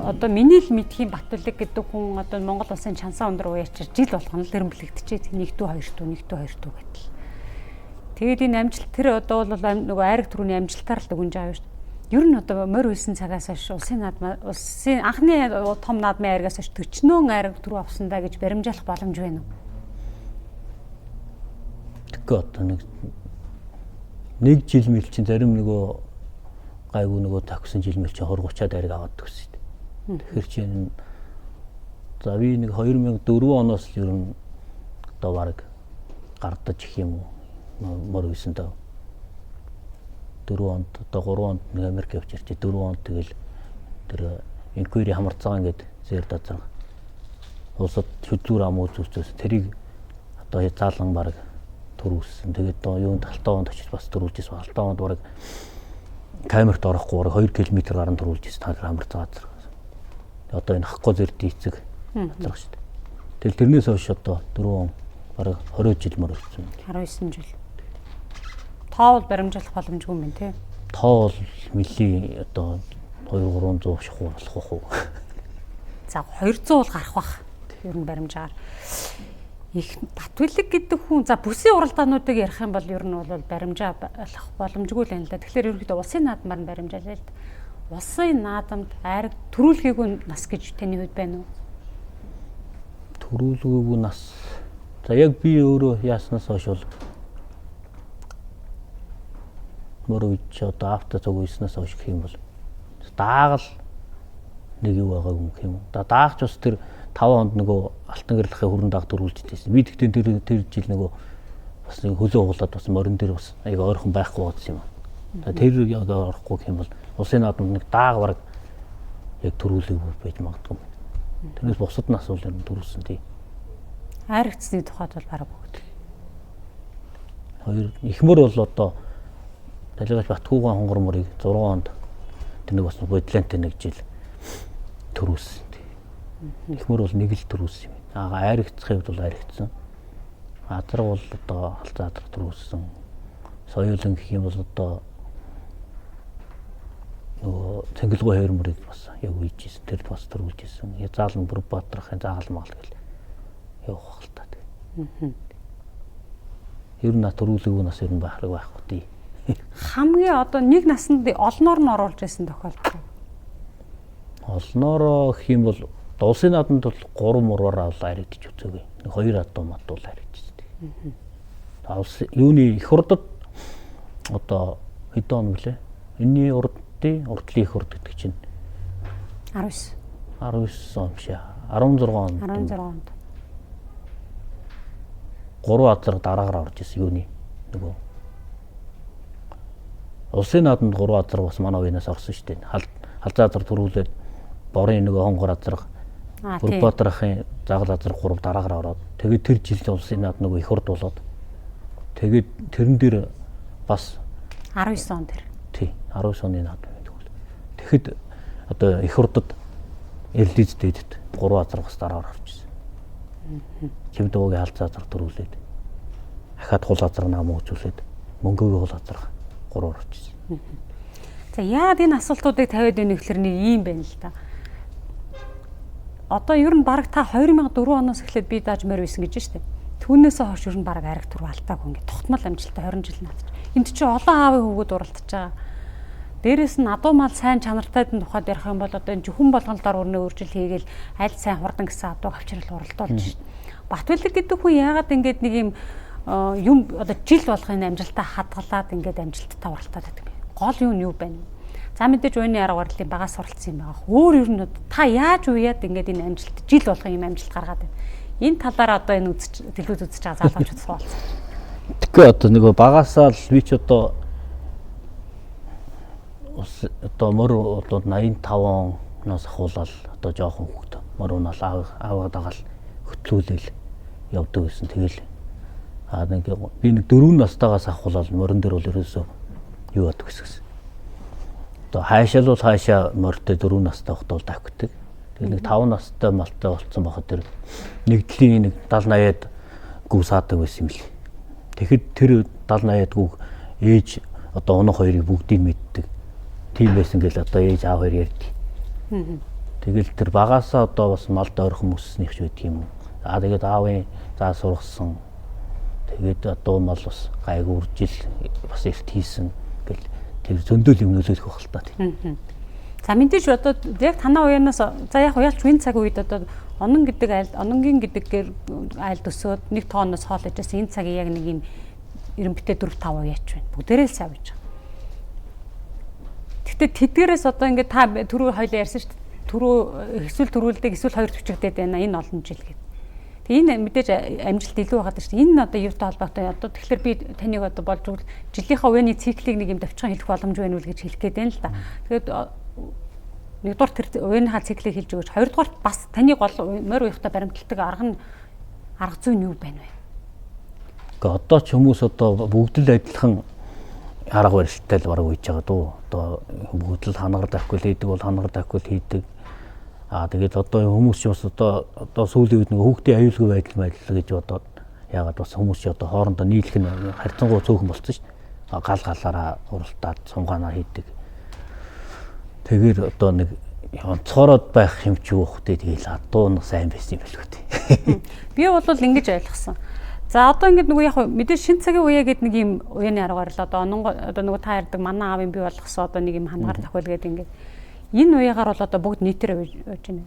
Одоо миний л мэдхийн Батүлэг гэдэг хүн одоо Монгол улсын чансаа өндөр уяачир жил болгоно л эрэмблэгдчихээ 1 дүү 2 дүү 1 дүү 2 дүү гэтэл. Тэгээд энэ амжилт тэр одоо бол нөгөө айраг түрүүний амжилтаар л дүгнж аваа шүү дээ. Ер нь одоо морь үйсэн цагаас хойш улсын наадмаа улсын анхны том наадмын айрагаас хойш 40 айраг түрүү авсан да гэж баримжаалах боломж байна уу? Тэгэхгүй одоо нэг жил мэл чинь зарим нөгөө гайгүй нөгөө тохисон жил мэл чинь 20 30-аад айраг аваад төгссөн. Тэгэхээр чинь за би нэг 2004 оноос л ер нь одоо баг гардаж их юм уу мор үйсэн дөө. 4 онд одоо 3 онд нэг Америк явж ирчээ. 4 онд тэгэл тэр инквери хамарцгаан гээд зэр дазар улсад хөдлүүр ам үзүүлсэн. Тэрийг одоо заалан баг төрүүлсэн. Тэгээд одоо юунд Алтан онд очиж бас төрүүлж ирсэн. Алтан онд баг камерт орохгүй баг 2 км гарan төрүүлж ирсэн. Тэр хамарцгаа газар. Одоо энэ хахгүй зэрд эцэг газар шүү дээ. Тэгэл тэрнээс хойш одоо 4 он бараг 20 жил мөр болсон. 19 жил. Тоо бол баримжаалах боломжгүй юм байна тий. Тоо бол нэлийн одоо 2 300 шахуу болох уу? За 200 бол гарах бах. Ер нь баримжаагаар. Их Батүлэг гэдэг хүн за бүсийн уралдаануудыг ярих юм бол ер нь бол баримжаалах боломжгүй л байна л да. Тэгэхээр ерөнхийдөө улсын наадмаар нь баримжаалаа л да. Улсын наадамд айраг төрүүлгээгүй нас гэж таны хувьд байна уу? Төрүүлгээгүй нас. За яг би өөрөө яаснаас хойш бол мөр үеч одоо авто цуг үйснээс хойш гэх юм бол дааgal нэг юу байгаагүй юм гэх юм. Даагч бас тэр 5 онд нөгөө алтан гэрлэхээ хүрэн дааг төрүүлж байсан. Би тэгтээ тэр жил нөгөө бас нэг хөлөө углаад бас морин дээр бас аяг ойрхон байхгүй байсан юм. Тэр яг орохгүй гэх юм бол улсын наадамд нэг дааг бараг яг төрүүлээгүй байж магадгүй. Тэрнээс бусад нас бол юм төрүүлсэн тий. Айрагцны тухайд бол бараг бүгд. Хоёр ихмөр бол одоо Талигаач Батхуугаан хонгор мөрийг 6 онд тэр нэг бас бодлонтой нэг жил төрүүлсэн. Ихмөр бол нэг л төрүүлсэн юм. Аа айрагцахын хувьд бол айрагцсан. Азраг бол одоо халзаа азраг төрүүлсэн. Соёолон гэх юм бол одоо нөгөө цэнгэлгүй хоёр мөрийг бас яг үйжсэн. Тэр бас төрүүлж исэн. Заалан бүр Баатрахын заал маал гэл явах хэл та. Ер нь төрүүлээгүй нас ер нь байх хэрэг байхгүй тий. Хамгийн одоо нэг насанд олноор нь оруулж байсан тохиолдол. Олноороо гэх юм бол улсын наадамд бол 3 мураараа бол харагдчих үзээгүй. Нэг 2 адуу мадуу харагдчихсан. Улс юуны их урдад одоо хэдэн он гэлээ? Энийний урдын урдлын их урд гэдэг чинь 19. 19 он биш ээ. 16 онд. 16 онд. 3 азар дараагаар орж исэн юуны нөгөө улсын наадамд 3 азар бас манай үеэнээс орсон шүү дээ. Халзаа азар төрүүлээд Борын нөгөө хонгор азарга, Бүрбаатархын загал азарга 3 дараагаар ороод тэгээд тэр жил улсын над нөгөө их хурд болоод тэгээд тэрэн дээр бас 19 он тэр. Тий, 19 оны над тэгвэл. Тэгэхэд одоо их хурдад Эрлиз дээдэд 3 азаргаас дараагаар орчихсон. Чимдуугийн халзаа азарга дөрвөлээд ахаад хул азарга нам үзүүлээд мөнгөгийн хул азарга 3 орчихсон. За яагаад энэ асуултуудыг тавиад байна гэхэлэр нэг юм байна л да. Одоо ер нь баг та 2004 оноос эхлээд би дааж морь үйсэн гэж штэ. Түүнээс хойш ер нь баг ариг түр алдаагүй ингээд тогтмол амжилттай 20 жил наадч. Энд чинь олон аавын хөвгүүд уралдаж байгаа. Дээрээс нь адуу мал сайн чанартай тухайд ярих юм бол одоо энэ хүн болгон дор өрнө өөрчил хийгээл аль сайн хурдан гэсэн адууг авчрал уралдуулж шít. Батбэлэг гэдэг хүн яагаад ингээд нэг юм юм одоо жил болгоны амжилтаа хадгалаад ингээд амжилттай уралдаад байдаг юм. Гол юу нь юу байна? За мэдээж уяны арга барилын багаас суралцсан юм байгаа. Өөр ер нь та яаж уяад ингээд энэ амжилт жил болгон юм амжилт гаргаад байна. Энэ талаар одоо энэ үзэж телевиз үзэж байгаа залуучууд суулцсан. Тэгэхээр одоо нөгөө багасаа л би ч одоо ус одоо мөр одоо 85 оноос ахуулаад одоо жоохон хүүхэд мөр унаал ааваа дагаал хөтлүүлэл явдаг гэсэн. Тэгэл нэг би нэг 4 настайгаас ахуулаад морин дээр бол ерөөсөө юу яадаг гэсэн. Одоо хайшаал бол хаашаа морьтой 4 настай байхад бол давхдаг. Тэгээ нэг 5 настай малтай болцсон байхад тэр нэгдлийн нэг 70 80-ад гүв саадаг байсан юм л. Тэгэхэд тэр 70 80-ад гүг ээж одоо унах хоёрыг бүгдийг мэддэг. Тийм байсан гэл одоо ээж аав хоёр ярьдаг. Тэгэл тэр багасаа одоо бас малд ойрхон өссөнийх ч байдаг юм. Аа тэгээд аавын заа сургасан. Тэгээд одоо мал бас гайгүй үржил бас эрт хийсэн гэл тэр зөндөл юм нөлөөлөх байх л та тийм. За мэдээж одоо яг танаа уянаас за яг уяалч үн цаг үед одоо онон гэдэг айл ононгийн гэдгээр айлд өсөөд нэг тооноос хоол ижсэн энэ цагийн яг нэг юм 95 4 5 уяач байна. Бүгдээрээ л сайн уяж байгаа. Гэхдээ тэдгээрээс одоо ингээд та түрүү хоёлаа ярьсан шүү дээ. Түрүү эсвэл түрүүлдэг эсвэл хоёр төвчгдээд байна энэ олон жил гэдэг. Тэгээ энэ мэдээж амжилт илүү байгаад шүү дээ. Энэ нь одоо юутай холбоотой одоо тэгэхээр би таныг одоо болж өгвөл жилийнхаа уяны циклийг нэг юм давчхан хэлэх боломж байна уу гэж хэлэх гээд байна л да. Тэгээд нэгдүгээр тэр уяныхаа циклийг хэлж өгөөч. Хоёрдугаар бас таны гол морь уяхтай баримталдаг арга нь арга зүй нь юу байна вэ? Гэхдээ одоо ч хүмүүс одоо бүгд л адилхан арга барилтай л бараг үйж байгаа дөө. Одоо бүгд л хангаар давхил хийдэг бол хангаар давхил хийдэг. Аа тэгээд одоо хүмүүс ч бас одоо сүүлийн үед нэг хүүхдийн аюулгүй байдал байдал гэж бодоод яагаад бас хүмүүс ч одоо хоорондоо нийлэх нь харьцангуй цөөхөн болсон шүү дээ. Гал галаараа уралдаад сумгаанаа хийдэг. Тэгэхээр одоо нэг онцгороод байх юм чи юу вэ? Тэгэл адуу нь сайн байсан юм билүү те. Би бол ингэж ойлгосон. За одоо ингэж нөгөө яг мэдээж шин цагийн үе гэдэг нэг юм уяны арга барил одоо онон одоо нөгөө та ярьдаг манай аавын бий болгосон одоо нэг юм хангаар тохиол гэдэг ингээд энэ уягаар бол одоо бүгд нийтээр уйж байна.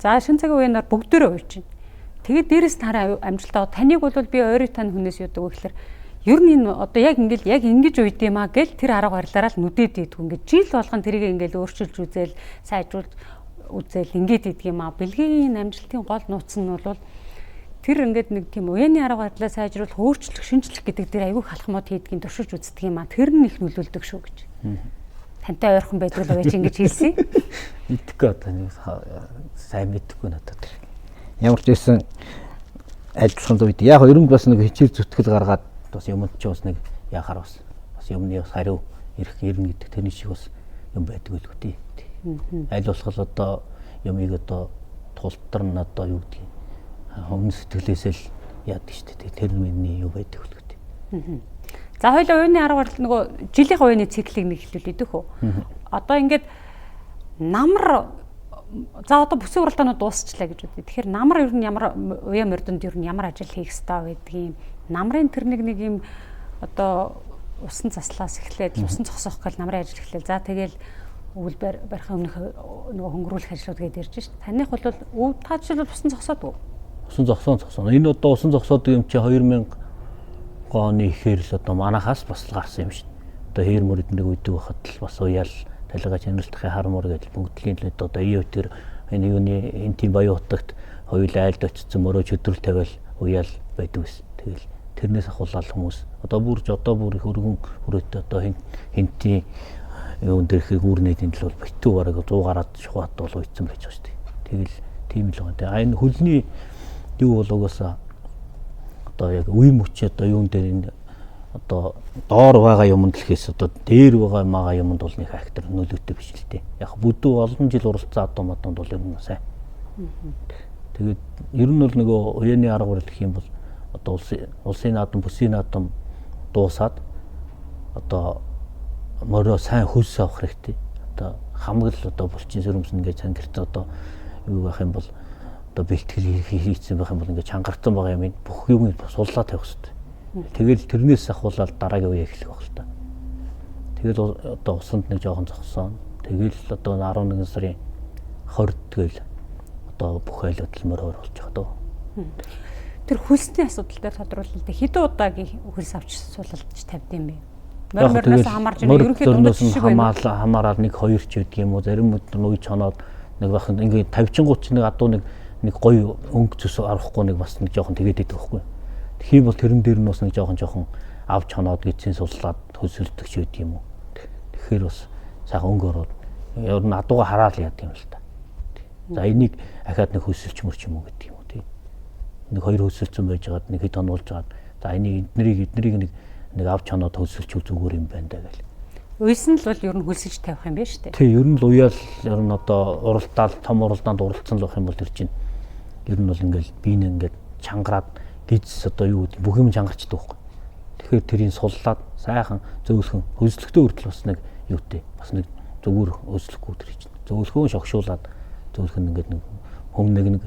За шин цагийн уянаар бүгдээрээ уйж байна. Тэгээд дээрэс нь хараа амжилтаа таныг бол би ойрын тань хүнээс юудаг вэ гэхээр ер нь энэ одоо яг ингээл яг ингэж уйд юм а гэл тэр арга барилаараа л нүдээд идэх ингээд жил болгон тэрийг ингээл өөрчилж үзээл сайжруулж үзээл ингээд идэх юм а. Бэлгийн амжилтын гол нууц нь бол тэр ингээд нэг тийм уяны арга барилаа сайжруулах, өөрчлөх, шинжлэх гэдэг дээр айгүй халахмууд хийдгийг туршиж үздэг юм а. Тэр нь их нөлөөлдөг шүү гэж. Тантай ойрхон байдаг л байж ингэж хэлсэн. Мэдхгүй одоо нэг сайн мэдхгүй надад тэр. Ямар ч байсан адилхан үед яг ер нь бас нэг хичээл зүтгэл гаргаад бас юмд ч бас нэг яхаар бас юмны бас хариу ирэх ирнэ гэдэг тэрний шиг бас юм байдаг л үү тий. Аль болох одоо юмыг одоо тултар нь одоо юу гэдгийг өмнө сэтгэлээсээ л яадаг шүү дээ. Тэр миний юу байдаг л үү тий. За хоёлаа уяны арга барил нөгөө жилийн уяны циклийг нэг хэлвэл идэх үү. Одоо ингээд намар за одоо бүсийн уралдаанууд дуусчлаа гэж үзье. Тэгэхээр намар ер нь ямар уяа мордонд ер нь ямар ажил хийх ёстой гэдгийг намрын тэр нэг юм одоо усан заслаас эхлээд усан зогсоох гэл намрын ажил эхлэв. За тэгэл өвөл барихын өмнөх нөгөө хөнгөрүүлэх ажлууд гэдээ ярьж шít. Таных бол өв та жишээлбэл усан зогсоодгүй. Усан зогсоон. Энэ одоо усан зогсоодог юм чи 2000 оны ихээр л одоо манахаас бас л гарсан юм шин. Одоо хээр мөр эднийг үйдэг байхад л бас уяал талигаа чанарлахын хар мөр гэдэл бүгдлийн л одоо ие өтөр энэ юуны энэ тийм баян утагт хоёулаа айлд очсон мөрөө чөдрөл тавиал уяал байдаг ус. Тэгэл тэрнээс ахуулаад хүмүүс одоо бүр их өргөн хүрээтэй одоо хинтийн юун дээр хэрэг үүрнэдийн төл бол битүү бараг 100 гараад шухаад бол уйдсан байж байгаа шүү дээ. Тэгэл тийм л байгаа. Тэгээ энэ хөлний юу бол угаасаа одоо яг үе мөч одоо юун дээр энэ одоо доор байгаа юмд л гэхээс одоо дээр байгаа мага юмд бол нэг актер нөлөөтэй биш л дээ. Яг бүдүү олон жил уралцсан адуу мадуунд бол ер нь сайн. Тэгээд ер нь бол нөгөө уяаны арга барил гэх юм бол одоо улсын наадам, бүсийн наадам дуусаад одоо морио сайн хөлс авах хэрэгтэй. Одоо хамаг л одоо булчин сөрөмсөн ингээд цангирт одоо юу байх юм бол одоо бэлтгэл хийцэн байх юм бол ингээд чангарсан байгаа юм бүх юм суллаа тавих хэрэгтэй. Тэгэл тэрнээс ахуулаад дараагийн үе эхлэх байх л та. Тэгэл одоо усанд нэг жоохон зогсоно. Тэгэл одоо 11 сарын 20-д тэгэл одоо бүх айлууд л морь болж байгаа дөө. Тэр хөлсний асуудал дээр тодруулалт хэдэн удаагийн хөлс авч сулалдж тавьд юм бэ? Морь морноос хамаарч ерөнхийдөө дундаж шиг байна. Хамаарал нэг хоёр ч гэдэг юм уу. Зарим өдөр үе чоноод нэг байх ингээд тавьчингууд ч нэг адуу нэг гоё өнгө цэс арахгүй нэг бас нэг жоохон тэгээд идэх байхгүй. Тэгэх юм бол тэрэн дээр нь бас нэг жоохон авч хоноод гидсийн суллаад хөсөлдөг ч гэдэг юм уу. Тэгэхээр бас сайхан өнгө ороод ер нь адууга хараал яадаг юм л та. За энийг ахаад нэг хөсөлч мөрч юм уу гэдэг юм уу тий. Нэг хоёр хөсөлцөн байж байгаад нэг хэд хонуулж байгаад за энийг эднэрийг нэг авч хоноод хөсөлч зүгээр юм байна даа гэл. Уйсан л бол ер нь хөлсөж тавих юм байна шүү дээ. Тий, ер нь л уяал ер нь одоо уралдаал том уралдаанд уралдсан л байх юм бол тэр чинь ер нь бол ингээл би нэг ингээд чангараад гиз одоо юу гэдэг бүх юм чангарчдаг байхгүй. Тэгэхээр тэрийг суллаад сайхан зөөлхөн хөлслөхтэй хүртэл бас нэг юутэй бас нэг зүгээр хөлслөхгүй тэр чинь зөөлхөн шогшуулад зөөлхөн ингээд нэг хүм нэг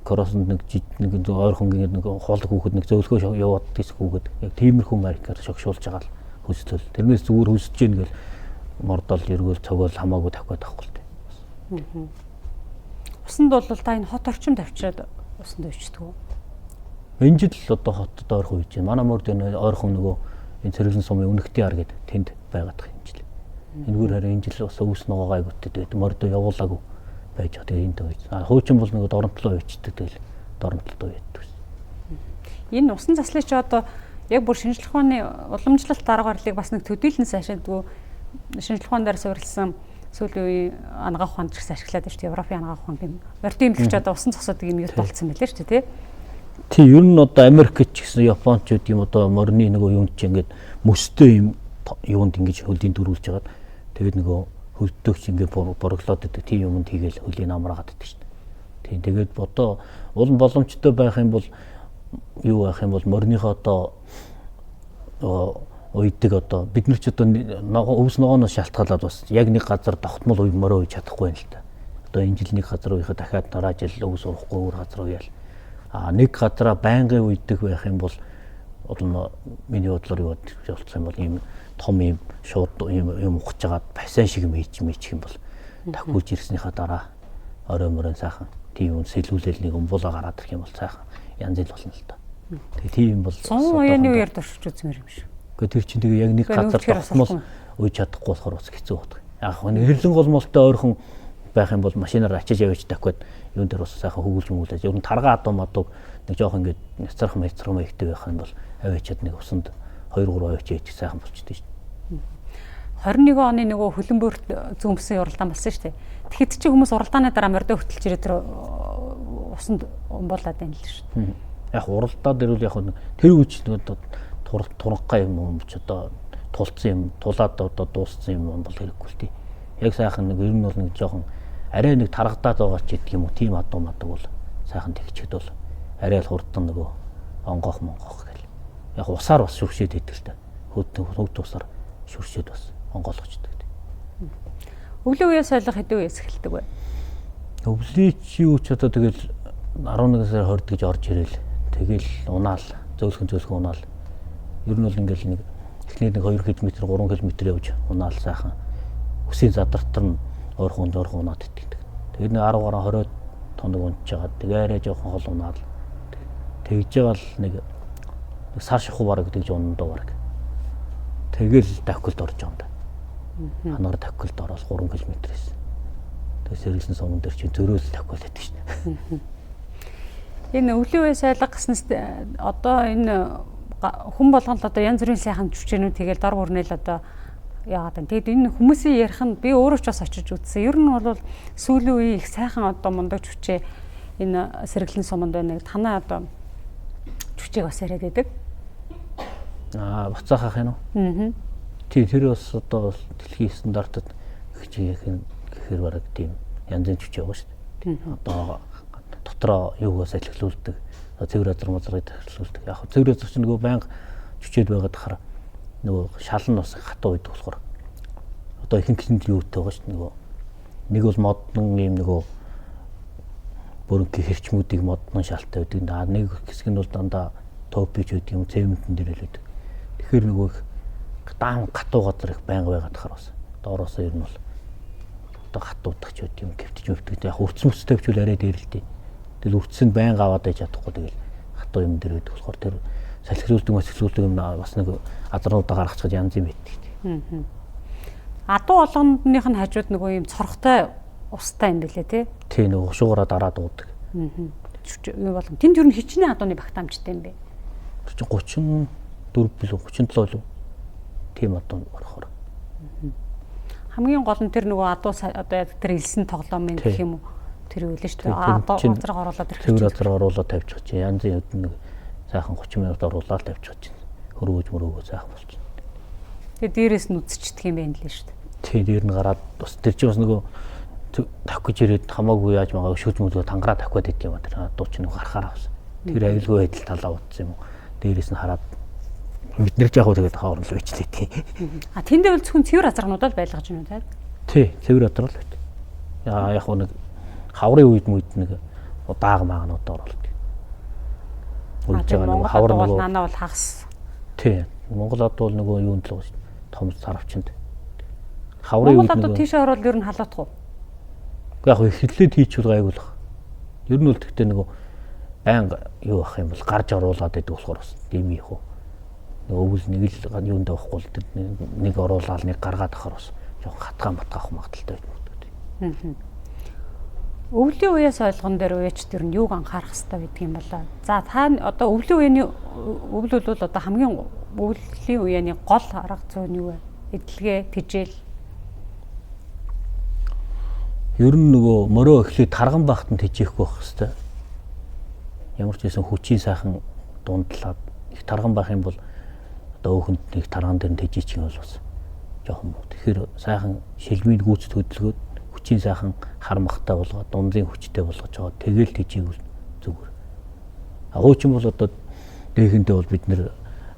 кроссонд нэг нэг ойрхон ингээд нэг хоолог хүүхэд нэг зөөлхөө яваад тийс хүүхэд яг тиймэрхүү маркаар шогшуулж байгаа л хөлслөл. Тэрнээс зүгээр хөлсөж гин гэл мордол эргүүл цогоол хамаагүй тавих гээд байхгүй л дээ. Усанд бол та энэ хот орчим тавьчаад усанд уйчдаг уу? Энэ жил одоо хотод ойрхон үйж байна. Манай морд энэ ойрхон нөгөө энэ Цэрэглэн сумын үнэгтийн ар гэдэг тэнд байгаад байгаа юм жил. Энэгээр харин энэ жил бас өвс ногоогоо айгүйтэй тэгээд мордо явуулаагүй байж байгаа. Тэгээд энд үйж. А хуучин бол нөгөө доромтлоо үйчдэг тэгэл доромтлоо үйддэг. Энэ усан заслыг чи одоо яг бүр шинжлэх ухааны уламжлалт арга барилыг бас нэг төдийлөн сайшаадгүй шинжлэх ухаан дээр суурилсан сүүлийн үеийн анагаах ухаанд ч гэсэн ашиглаад байна шүү дээ. Европын анагаах ухаан юм. Мордын имлэгч одоо усан зогсоодог юм юу болцсон байлээ шүү дээ, тий? Тий, ер нь одоо Америкч гэсэн Японч гэдэг юм одоо морины нөгөө юунд чи ингээд мөстэй юм юунд ингэж хөлийн дөрүүлж хагаад тэгээд нөгөө хөлдөгч ингээд бороглоод идэг тийм юмд хийгээл хөлийн амраагаад идэг шин. Тийм тэгээд одоо улам боломжтой байх юм бол юу байх юм бол мориныхоо одоо уйдаг одоо бид нар ч одоо өвс ногооноос шалтгаалаад бас яг нэг газар тогтмол уй морио уйж чадахгүй юм л та. Одоо энэ жил нэг газар уяхад дахиад дараа жил өвс урахгүй өөр газар уяал. А нэг газараа байнгын уйдаг байх юм бол одоо миний бодлоор юу болсон юм бол ийм том ийм шууд ийм юм ухаж агаад бассейн шиг юм хийж мийчих юм бол давхиулж ирснийхаа дараа орой морой сайхан тийм юм сэлүүлэл нэг умбуулаа гараад ирэх юм бол сайхан янз ил болно л доо. Тэгээ тийм юм бол 100 уяаны үеэр туршиж үзмээр юм шиг. Гэхдээ тэр чинь тэгээ яг нэг газар тогтмол уйж чадахгүй болохоор бас хэцүү байдаг. Яг нэг хэрлэн голмолтой ойрхон байх юм бол машинаар ачиж явж тавих гээд юун дээр бас сайхан хөвгүүлж мөвлөж ер нь таргаа адуу мадууг нэг жоох ингээд няцрах мяцрах маягтай байх юм бол аваачаад нэг усанд 2 3 аваач ээчих сайхан болчихдээ шүү дээ. 21 оны нөгөө хөлбөмбөрт зүүмсэн уралдаан болсон шүү дээ. Тэгэхэд чи хүмүүс уралдааны дараа мордо хөтөлж ирээ тэр усанд умбуулаад байна л шүү дээ. Яг уралдаа дээр үл яг тэр үеч нөгөө туранхай юм юм ч одоо тулцсан юм тулаад одоо дууссан юм бол хэрэггүй л тий. Яг сайхан нэг ер нь бол нэг жоохон арай нэг таргадаад байгаа ч гэдэг юм уу тийм адуу мадаг бол сайхан тэгчэхэд бол арай л хурдан нөгөө онгоох монгоох гэл. Яг усаар бас шүршээд идэг л та. Хөд усаар шүршээд бас онгойлгочдөг. Өвлийн үеэс ойлгох хэдэн үеэс эхэлдэг вэ? Өвлийн чи юу ч одоо тэгэл 11 сарын 20-д гэж орж ирээл тэгэл унаал зөөлхөн унаал. Ер нь бол ингээл нэг эхний нэг 2 км 3 км явж унаал сайхан үсийн задартар нь ойрхон унаад итгэдэг. Тэгээд нэг 10 гаруй 20 тоног унтжгаад тэгээ арай жоохон хол унаал. Тэгж байгаа л нэг сар шахуу бараг тэгж унан доо бараг. Тэгэл давхилд орж байгаа юм да. Ханаар давхилд ороод 3 км-ээс. Тэгээ сэргэлэн суман дээр чинь зөрөөл давхил байдаг шин. Энэ өвлийн үе сайлга гэснээс одоо энэ хүн болгон л одоо янз бүрийн сайхан жүчээнүүд тэгэл дор бүрнэл одоо яагаад вэ? Тэгэд энэ хүмүүсийн ярих нь би өөрөө ч бас очиж үзсэн. Ер нь бол сүүлийн үеийн их сайхан одоо мундаг жүчээ энэ сэргэлэн суманд байна. Танай одоо жүчээг бас яриад байдаг. Аа, буцаах ах юм уу? Аа. Тий, тэр бас одоо дэлхийн стандартад гэхээр бараг тийм янзын жүчээ байгаа шүү дээ. Одоо дотроо юугаас алхилуулдаг, цэвэр азар мазрыг тахилуулдаг. Яг цэвэр азар чинь нөгөө байнга жүчээд байгаад хахаар нөгөө шал нь бас хатуу байдаг болохоор одоо ихэнх нь юутай байгаа шүү дээ. Нөгөө нэг бол модон юм нөгөө бүрэнхий хэрчмүүдийг модон шалтай байдаг. Нэг хэсэг нь бол дандаа топич байдаг юм, цементэн дээр л байдаг. Тэгэхээр нөгөө их даам гатуу газар их байнга байгаад хахаар бас доороосоо ер нь бол одоо хатуудах ч байд юм, гівтэж мөвтөг. Яг өрцөн мөс тавьчвал арай дээр л дээ. Тэгэл өрцөнд байнга аваад байж чадахгүй тэгэл хатуу юм дээр байдаг болохоор тэр салхилуулдаг масхилуулдаг юм бас нэг азарнуудаа гаргачихад янз юм байдаг. Адуу болгоных нь хажууд нөгөө юм цорхтой устай юм билээ тий. Тий, нөгөө хушуугаараа дараа дуудаг. Юу болгон. Тэнд юу хичнээн адууны багтаамжтай юм бэ? Тэр чинь 34 билүү 37 билүү. Тийм адуу орохоор. Хамгийн гол нь тэр нөгөө адуу одоо тэр элсэн тоглоом юм гэх юм уу? Тэр юу лээ шүү дээ. Адуу газар оруулаад ирэх. Тэр газар оруулаад тавьчих чинь янзын хэд нэг сайхан 30 минут оруулаад тавьчих чинь. Хөрвөөж мөрөөгөө сайхан болчихно. Тэгээ дээрээс нь үзчихдэг юм байна лээ шүү дээ. Тий, дээр нь гараад бас тэр чинь бас нөгөө тавих гэж ирээд хамаагүй яаж магаа өшөөж мөлгөө тангараа тавих гэдэг юм а тэр адуу чинь нөгөө гарахаараа бас. Тэр аюулгүй байдал талаа утсан юм уу? Дээрээс нь хараад бид нэр ч яг тэгээд хоорн л байчлээ тий. А тэндээ бол зөвхөн цэвэр азарганууд л байлгаж байна уу тий? Тий, цэвэр азаргал байт. Яа яг нэг хаврын үед мүйд нэг дааг маагнууд оруулдаг. Уйж байгаа нэг хавар нөгөө нанаа бол хагас. Тий. Монгол ад бол нөгөө юунд л байгаа шүү дээ. Том сарвчанд. Хаврын үед Монгол ад тийшээ орвол ер нь халуутах уу? Яг эхлээд хийчихвэл гайгүй л баг. Ер нь бол тэгтээ нөгөө байнга юу ах юм бол гарч оруулаад байдаг болохоор бас дими их үү. Нөгөө өвөл нэг л юунд авахгүй л нэг оруулаад нэг гаргаад ахаар бас жоохон хатгаа матгаах магадaltaй байж магадгүй. Өвлийн үеэс ойлгон дээр үеч тэр нь юуг анхаарах хэрэгтэй байдаг юм болоо. За та одоо өвлийн үений өвөл бол одоо хамгийн өвлийн үений гол арга зүй нь юу вэ? Эдлэгээ, тэжээл. Ер нь нөгөө мөрөө эхлээд тарган багт нь тэжээхгүй байх хэрэгтэй. Ямар ч байсан хүчийн сайхан дундлаад их тарган байх юм бол одоо өөхөнд нэг тарган дээр нь тэжээчих юм бол бас жоохон муу. Тэгэхээр сайхан шилмийн гүйцэд хөдөлгөөд хүчийн сайхан хар махтай болгоод дунзын хүчтэй болгож байгаа. Тэгэл тэжээвэл зүгээр. А хуучин бол одоо дээхэндээ бол бид нэр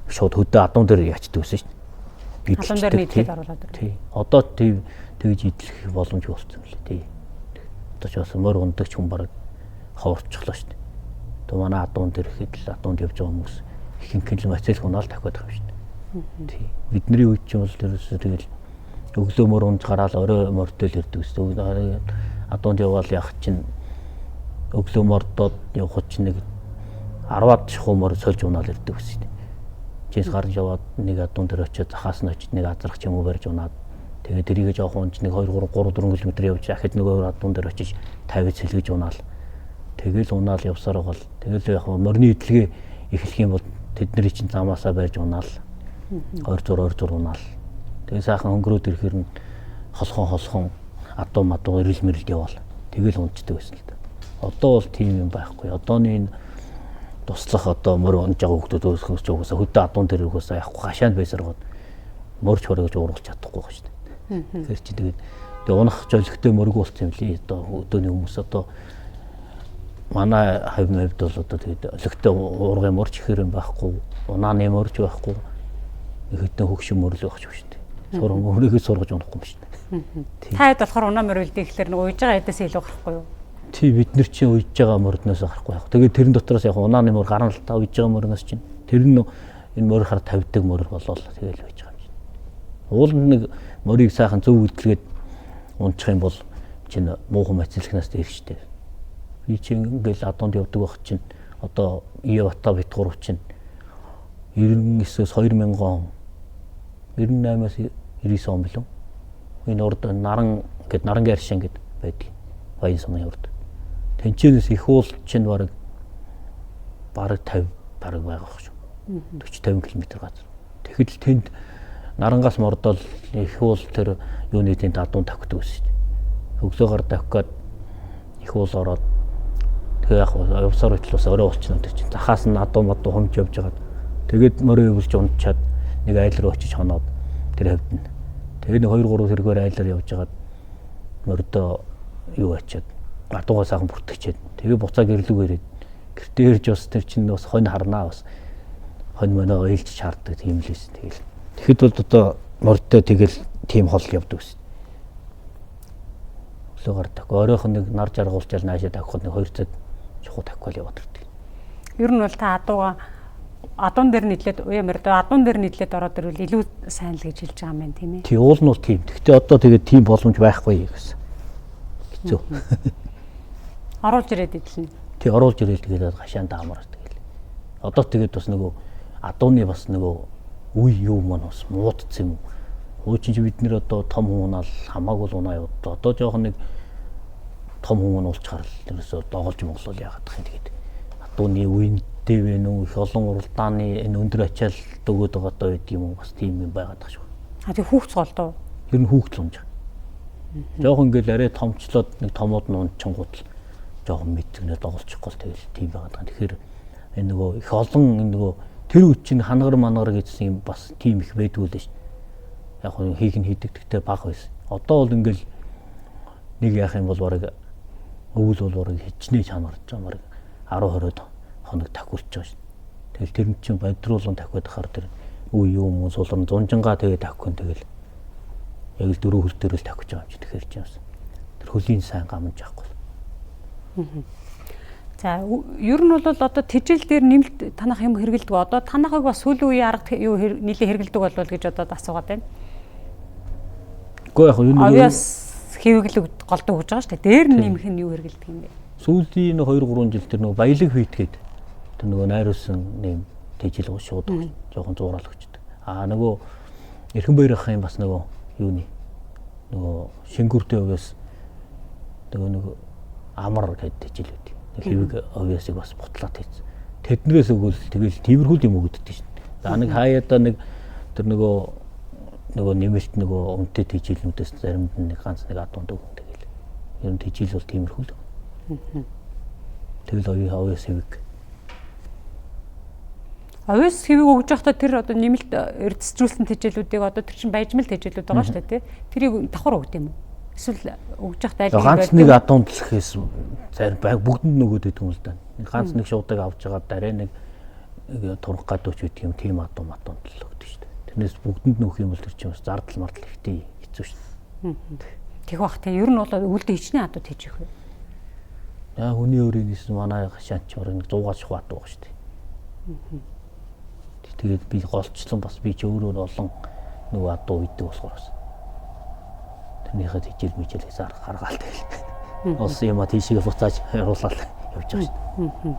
шууд хөдөө адуун дээр яачдаг байсан шүү дээ. Адуун дээр нийтлээд оруулаад. Тий. Одоо тэгж идэлх боломжгүй болсон юм лээ. Тий. Одоо ч бас морь ундагч хүн бараг ховорчихлоо шүү дээ. Одоо манай адуун дээр ихэд л адуунд явж байгаа хүмүүс ихэнх нь л мацэл унаал тавих гэдэг юм шүү дээ. Тий. Бидний үед ч юм бол тэрээс тэгэл өглөө мөр унж гараал орой мордол ирдэг гэсэн. Адуунд яваал яг чинь өглөө мордоод явхад чинь нэг 10-аад шахуу мор сольж унаал ирдэг гэсэн. Чинс гарч яваад нэг адуун дээр очиод захаас нь очиж нэг азрах ч юм уу барьж унаад тэгээд тэрийгэ жоохон унж нэг 2 3 3 4 км явж ахид нөгөө адуун дээр очиж 50 сэлгэж унаал. Тэгэл унаал явсаар байгаа л тэгэл яг морины идэлгээ эхлэх юм бол тэдний чинь замаасаа барьж унаал. 20 зур 20 зур унаал. Тэгээ сайхан хөнгөрөөд ирэхээр нь холхон адуу мадуу эрэл мэрэлд яваал. Тэгэл унцдаг байсан л да. Одоо бол тийм юм байхгүй. Одооны энэ туслах одоо мөр унж байгаа хүмүүс өөрсгөөс ч угаасаа хөдөө адуун дээр угаасаа явахгүй гашаанд байсаар гоод мөрч хорой гэж ууруулах чадахгүй байгаа шүү дээ. Тэгэхээр чи тэгээд тэгээ унах жолигтой мөргүү болсон юм лээ. Одоо өдөөний хүмүүс одоо манай хавь мавьд бол одоо тэгээд олигтой уургын мөрч ихээр юм байхгүй, унааны мөрч байхгүй. Хэдэн хөгшин мөрлөө байх шүү дээ. Өөрийгөө сургаж унахгүй юм шүү дээ. Та хэд болохоор унаа морь үлдээ гэхлээр нэг уйж байгаа эдээс илүү гарахгүй юу? Тий, бид нар чинь уйж байгаа мордноос гарахгүй яг. Тэгээд тэрэн дотроос яг унааны мөр гарна л та уйж байгаа морноос чинь. Тэр нь энэ морь хар тавьдаг морь болол тэгэл байж байгаа юм чинь. Уул нэг морийг сайхан зөв үдлгээд унчих юм бол чинь муухан мацилхнаас дээр штэ. Би чинь ингээл адуунд явдаг байх чинь одоо Ие Бата бит гурав чинь 99-өөс 2000 он 98-аас 99 он билүү. Энэ урд наран гэд нарангийн аршин гэд байдаг. Баян сумын урд. Тэнчэнээс их уул чинь бараг 50 бараг байгаа шүү. 40 50 км газар. Тэгэхэд л тэнд Нарангаас мордол их уул тэр юуны тийм адуун тавхдаг байсан шүү дээ. Өглөөгөр тавих гээд их уул ороод тэгээ яг явсаар байтал бас орой болчихно тэр чинь. Захаас нь адуу мадуу хомж явж байгаад тэгээд морин өвлж унтчаад нэг айл руу очиж хоноод тэр хавьд нь. Тэгээ нэг 2 3 тэргээр айлаар явж байгаад мордоо юу ачаад адуугаа сайхан бүртгэчээд тэгээ буцаа гэрлүүг ирээд гэртээ ирж бас тэр чинь бас хонь харнаа бас хонь моноо ээлж чаардаг тийм л байсан. Тэгэл тэгэхэд бол одоо мордтой тэгэл тийм хол явдаг гэсэн. Өглөө гардаг. Оройхон нэг нар жаргуулчаал наашаа тавихад нэг 2 цаг чухал тавихгүй л яваад ирдэг. Ер нь бол та адуугаа адуун дээр нийлээд уяа мордоо адуун дээр нийлээд ороод ирвэл илүү сайн л гэж хэлж байгаа юм байна тийм ээ. Тий, уул нь бол тийм. Гэхдээ одоо тэгээд тийм боломж байхгүй гэсэн. Хэцүү. Оруулж ирээд идэлнэ. Тий, оруулж ирээд тэгээд гашаан даамаар тэгэл. Одоо тэгээд бас нөгөө адууны бас нөгөө үе юу маань бас муудсан юм. Хуучин чи бид нэр одоо том хүн унаал хамаагүй л унаа яваад. Одоо жоохон нэг том хүн уулчаар л ерөөсөө доголж моглол яагаад гэх юм тэгээд адууны үеэнтэй вэ нү их олон уралдааны энэ өндөр ачаал өгөөд байгаатай байдаг юм уу бас тийм юм байгаад байгаа шүү. А тэг хүүхд голдоо. Ер нь хүүхд л унж байгаа. Жоохон ингээл арай томчлоод нэг томууд нь унчингууд л жоохон мэдгнээ доголчихгүй л тэгэл тийм байгаад байгаа. Тэгэхээр энэ нөгөө их олон энэ нөгөө тэр үе чинь хангар мангар гэсэн юм бас тийм их байдгүй л шүү. Яг нь хийх нь хийдэг гэхдээ бага байсан. Одоо бол ингээл нэг яах юм бол бараг өвөл бол бараг хичнээн чанарч байгаа бараг 10 20 хоног тахиулж байгаа шүү. Тэгэл тэр нь чинь бодруулан тахиад хахаар тэр үе юм уу сулран зунжингаа тэгээ тахихгүй тэгэл яг л дөрөв хөл дээр л тахиж байгаа юм чи тэгэхээр чинь бас тэр хөлийн сайн гамж авахгүй. За ер нь бол одоо тэжээл дээр нэмэлт танах юм хэрэгэлдэг. Одоо танахыг бас сүүлийн үеийн арга юу нэлээ хэрэгэлдэг болвол гэж одоо асуугаад байна. Гэхдээ яг юу нэг авиас хэвэглэг голдоо өгж байгаа шүү дээ. Дээр нь нэмэх нь юу хэрэгэлдэг юм бэ? Сүүлийн 2 3 жил тэр нөгөө баялаг хийтгээд тэр нөгөө найруулсан нэм тэжээл шууд жоохон зураал өгчдөг. Аа нөгөө Эрхэн баяр ахын бас нөгөө юуны нөгөө шингүртэй өвөөс нөгөө нэг амар гэдэг тэжээл өгдөг. Нэг хэвэг овёосыг бас бутлаад хийсэн. Тэднээс өгвөл тэгэл тиймэрхүү юм өгдөг шин. За нэг хаяада нэг тэр нөгөө нэмэлт нөгөө үнэтэй тэжээлнүүдээс заримд нэг ганц нэг адуунд өгөн тэгэл. Ер нь тэжээл бол тиймэрхүү л. Тэгэл овёос хэвэг. Овёос хэвэг өгж байхдаа тэр одоо нэмэлт эрдэсжүүлсэн тэжээлүүдийг одоо тэр чинь баяжмал тэжээлүүд байгаа шүү дээ тий. Тэрийг давхар өгд юм уу? Эсвэл өгж байхдаа аль ганц нэг адуунд л гэхээс зарим бүгдэнд нөгөөд өгдөг юм л да. Ганц нэг шуудаг авч байгаа дараа нэг турах гадууч гэдэг юм тийм адуу мадуунд л өгдөг шүү дээ. Тэрнээс бүгдэнд нөх юм бол тэр чинь бас зардал мардал ихтэй хэцүү шүү дээ. Тэг бах тий. Ер нь бол өвөлдөө хичнээн адуу тэжих вэ? Яа хүний өөрийн нийсэн манай гашаан ч бараг 100-аас шахуу адуу байгаа шүү дээ. Тэгээд би голчлон бас би ч өөрөө олон нөгөө адуу идэг болохоор бас тэрнийхээ тэжээл мэжээлээс гаргаал тэгэл. Олсон юмаа тийшээ буцааж харуулаад явж байгаа шүү дээ.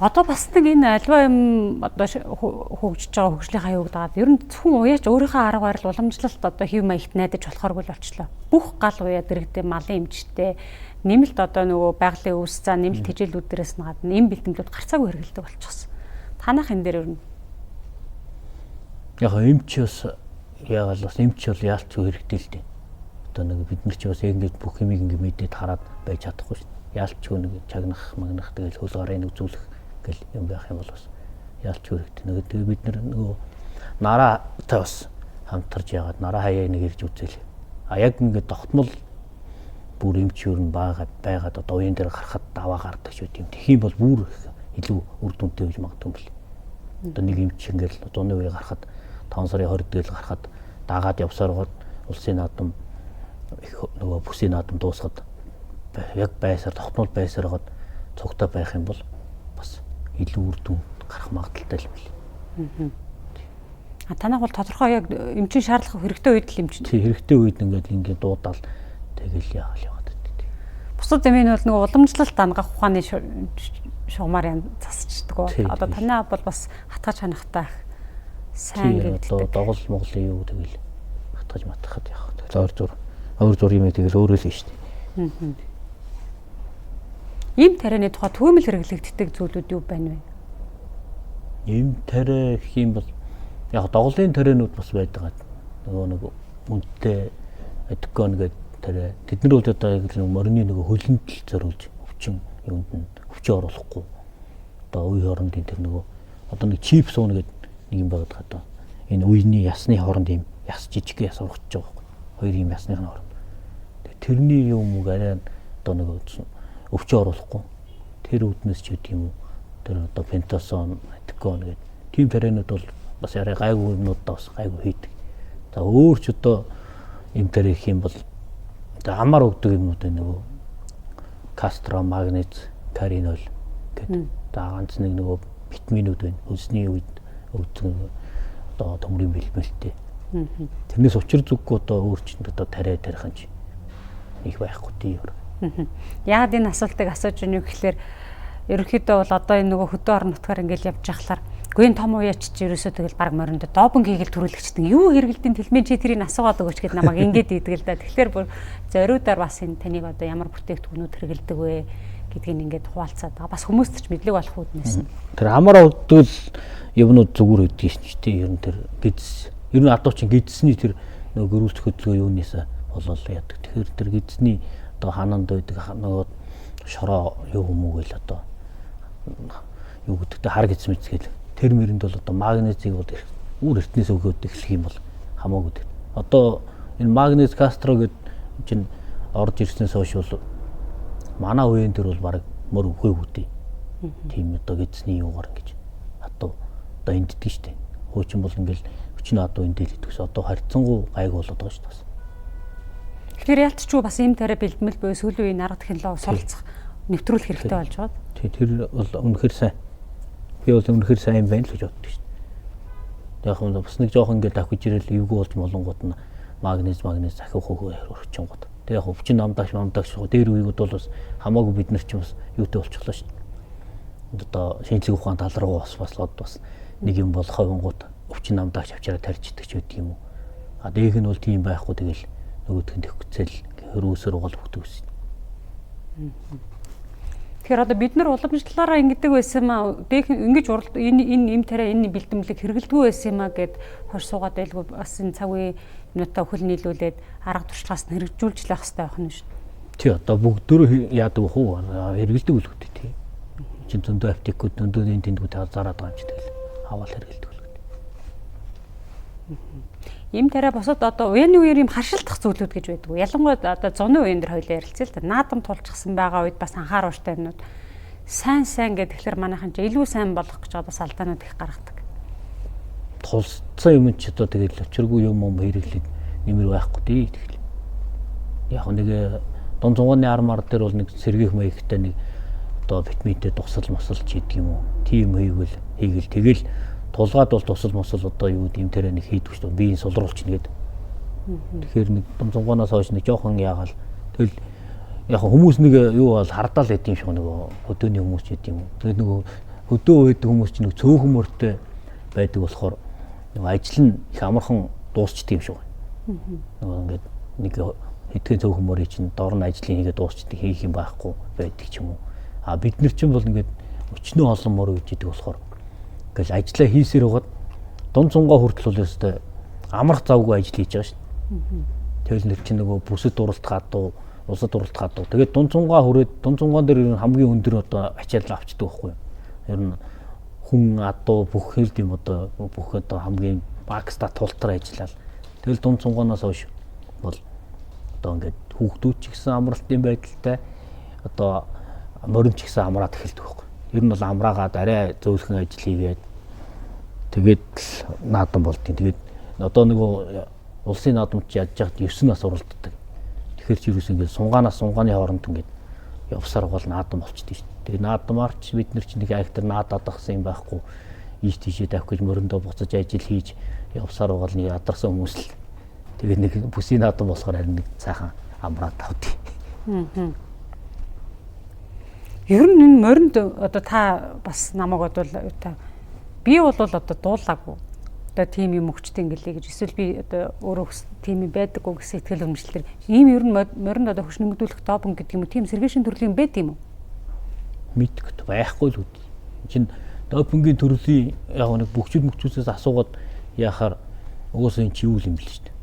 Одоо бас нэг энэ альва юм одоо хөгжиж байгаа хөгжлийн хаяг дагаад ер нь зөвхөн уяач өөрийнхөө арга барил уламжлалт одоо хэв маягт найдаж болохооргүй л болчлоо. Бүх гал уяа дэрэгдээ малын эмчтэй нэмэлт одоо нөгөө байгалийн өвс заа нэмэлт тэжээлүүд дээрээс нь гадна эм бэлтгэлүүд гарцаагүй хэрэгэлдэг болчихсон. Танах энэ дээр ер нь яг эмч бас яагаад бас эмч бол яалч хэрэгтэй л дээ. Одоо нэг бид нар ч бас яг ингэж бүх юмыг ингэ мэдээд хараад байж чадахгүй шүү дээ. Яалчгүй нэг чагнах, магнах тэгэл хөл гарын нэг зүйлэх гэл юм байх юм бол бас яалчгүй хэрэгтэй. Нэг тэгээ бид нар нөгөө нараатай бас хамтарч яагаад нараа хаяа нэг ирж үзэл. А яг ингэ тогтмол бүр эмч юу н байгаад одоо уян дээр гарахад даваа гардаг ч үгүй юм. Тэгэх юм бол бүр илүү үр дүнтэй гэж магадгүй юм бэл. Одоо нэг эмч ингээл зуны үе гарахад 5 сарын 20 дээл гарахад дагаад явсаар гоод улсын наадам их нөгөө бүсийн наадам дуусахад яг байсаар тогтмол байсаар гоод цугтаа байх юм бол бас илүү үр дүн гарах магадлалтай юм бэл. А танайх бол тодорхой яг эмчийн шаардлага хэрэгтэй үед л эмчин. Тий, хэрэгтэй үед ингээд дуудаал тэгэл яагаал яваад байдаг. Бусад эмийн бол нөгөө уламжлалт ангах ухааны шугамар ян засчдаг. Одоо танай бол бас хатгаж ханахтай сайн гэдэг. Одоо догол моголын юу тэгэл хатгаж матгахад яах. Тэгэл өөр зур юм тэгэл өөрөө л шүү дээ. Ийм тарианы тухай түгээмэл хэрэглэгддэг зүйлүүд юу байна вэ? Ийм тариа гэх юм бол яг доголын тарианууд бас байдаг. Нөгөө нэг үнэтэй адикон гэдэг тариа. Тэд нар бол одоо яг л морины нөгөө хөлөнд л зориулж өвчин юунд нь өвчин оруулахгүй. Одоо үе хоорондын тэр нөгөө одоо нэг чип сууна гэдэг нэг юм байгаад байгаа. Энэ үений ясны хооронд юм яс жижиг яс ургаж байгаа байхгүй. Хоёр юм ясных нь хооронд. Тэрний юм уу арай одоо нэг өвчин оруулахгүй. Тэр үүднээс ч гэдэг юм уу. Тэр одоо пентасон, адикон гэдэг тийм тарианууд бол бас арай гайгүй юмнуудаа бас гайгүй хийдэг. За өөр ч одоо юм тариа гэх юм бол одоо амар өгдөг юмнууд нөгөө кастро, магнез, каринол гэдэг. За ганц нэг нөгөө витаминууд байна. Хөлсний үед өгдөг одоо төмрийн бэлмэлтэй. Тэрнээс учир зүггүй одоо өөр чинь одоо тариа тарих нь их байхгүй тийм. Яагаад энэ асуултыг асууж байна вэ гэхлээр ерөнхийдөө бол одоо энэ нөгөө хөдөө орон нутгаар ингээл явж байхлаар үгүй энэ том уяач чи ерөөсөө тэгэл баг моринд допинг хийгээл төрүүлэгчдэн юу хэрэгэлдэн тэлмэн чи тэрийг асуугаад өгөөч гэд намайг ингэж идэг л да. Тэгэхээр бүр зориудаар бас энэ таныг одоо ямар бүтээгдэхүүнүүд хэрэгэлдэг вэ гэдгийг ингээд хуваалцаад байгаа. Бас хүмүүст ч мэдлэг болох үүднээс. Тэр амар өгдөл юмнууд зүгээр өгдөг шин тий. Ер нь тэр гидс ер нь адуу чин гидсний тэр нөгөө гөрүүлэх хөдөлгөөн юунаас болол яадаг. Тэгэхээр тэр гидсний одоо хананд байдаг нөгөө шороо юу юм уу гэл одоо юу гэдэгтэй хар гидс мэт гэл тэр мэрэнд бол одоо магнезийг бол үр эртнээс өгөөд эхлэх юм бол хамаагүй тэр. Одоо энэ магнез кастро гэд чинь орж ирснээс хойш бол манай үеийн тэр бол баг мөр өхөөгүй дээ. Тийм одоо гидсний юугаар ингэж адуу одоо энддэг штэ. Хуучин бол ингээл өчнө адуу эндэл идэгс одоо харьцангуй гайг болоод байгаа штэ бас. Тэгэхээр ялцчгүй бас ийм тариа бэлдмэл буюу сүүлийн үеийн арга технологи суралцах нэвтрүүлэх хэрэгтэй болж байгаа. Тий, тэр бол үнэхэр сайн. Би бол үнэхэр сайн юм байна л гэж боддог шүү дээ. Яг нь бас нэг жоохон ингээд давхиж ирэл эвгүй болж молонгууд нь магнез захих хөөхөө өрчингууд. Тэг яг өвчин намдагч дээр үеигүүд бол бас хамаагүй бид нар ч бас юутай болчихлоо шүү дээ. Одоо шинжлэх ухаан тал руу бас бас нэг юм бол ховонгууд өвчин намдагч авчираа тарьж идэг ч байдаг юм уу. А дээрх нь бол тийм байхгүй тэгэл нөгөөх нь төгцөл хөрөөсөр угаал өгдөг гэсэн. Тэгэхээр одоо бид нар уламжлалаараа ингэдэг байсан юм аа. Дэх ингэж уралд энэ энэ им тариа энэ бэлтгэлийг хэрэгэлдэггүй байсан юм аа гэд хойш суугаад байлгүй бас энэ цаг үеийн юмнуудаа өхөл нийлүүлээд арга туршлагаас нь хэрэгжүүлж л байх хэрэгтэй байх нь шүү дээ. Тий, одоо бүгдөө яадаг бах уу? Хэрэгэлдэг үл үү тий. Чин зөндөө аптекүүд зөндөө энэ тэндгүүд зараад байгаа юм чи тэгэл аваад хэрэгэлдэг үл үү. Им тариа босод одоо уяны үеэр юм харшилдах зүйлүүд гэж байдаг. Ялангуяа одоо зуны үеэн дээр хоёлаа ярилцъя л да. Наадам тулчихсан байгаа үед бас анхааруултай юмнууд сайн сайн гэдэг тэгэхээр манайхан ч илүү сайн болгох гэж бас алдаанууд их гаргадаг. Тулцсан юм чи одоо тэгэл учиргүй юм хэрэглээд нэмэр байхгүй тий тэгэл. Яг нэг дунд зугааны армаар дээр бол нэг сэргийх маягтай нэг одоо витаминтэй тусал мосол ч хийдэг юм уу. Тийм хийвэл хийгэл тэгэл тулгаад бол тусал мосол одоо юу гэм тэрэ нэг хийдэг шүү дээ. Биеийн сулруулчихна гэдэг. Тэгэхээр нэг дунд зугаанаас хойш нэг жоохон яагаал тэгэл яг хүмүүс нэг юу бол хардаал байд юм шиг нөгөө хөдөөний хүмүүс ч гэдэм юм. Тэгээд нөгөө хөдөө байдаг хүмүүс ч нэг цөөхөн мөртэй байдаг болохоор нөгөө ажил нь их амархан дуусчихдээ юм шиг байна. Нөгөө ингээд нэг хэдхэн цөөхөн мөрий чинь дор нь ажлыг хийгээд дуусчихдээ хийх юм байхгүй байдаг ч юм уу. А бид нар чинь бол ингээд өчнөө олон мөр үж идэг болохоор ингээл ажлаа хийсээр байгаад дунд зунгаа хүртэл бол ёстой амрах завгүй ажил хийж байгаа шүү дээ. Тэгэл нэр чинь нөгөө бүсэд уралдах адуу, улсад уралдах адуу. Тэгээд дунд зунгаа хүрээд дунд зунгаан дээр ер нь хамгийн өндөр одоо ачаал авчдаг байхгүй юу? Ер нь хүн адуу бүх хэл юм одоо бүх одоо хамгийн бакста тултар ажиллаад тэгэл дунд зунгаанаас хойш бол одоо ингээд хүүхдүүд ч гэсэн амралтын байдалтай одоо морин ч гэсэн амраад эхэлдэг байхгүй. Ер нь бол амраагаад арай зөөлхөн ажил хийгээд тэгээд л наадам болдیں۔ Тэгээд одоо нөгөө улсын наадамч яаж яхад 9 нас уралддаг. Тэгэхээр чи юус ингээд сунгаанаас сунгааны хооронд ингээд явсаар бол наадам болчихдээ шүү дээ. Тэгээд наадмаар ч бид нар ч нэг актер наадаад ахсан юм байхгүй. Ийш тийшээ тавих гэж мөрөндөө буцаж ажил хийж явсаар бол нэг ядарсан хүмүүс л тэгээд нэг бүсийн наадам болохоор харин нэг сайхан амраад авдیں۔ Ер нь энэ моринд одоо та бас намайг бодвол та би бол одоо дуулаагүй. Одоо тийм юм өгчтэй ингэлээ гэж эсвэл би одоо өөрөө тийм юм байдаггүй гэсэн итгэл үнэмшлэр ийм ер нь моринд одоо хөш нэмэгдүүлэх допинг гэдэг юм уу тийм сэргээшин төрлийн юм байд юм уу? Мэдгүй байхгүй л үү. Чин допингийн төрлийн яг нэг бөхчүүд мөхчүүдээс асуугаад яхаар угаасаа энэ чи юу юм бэл шүү дээ.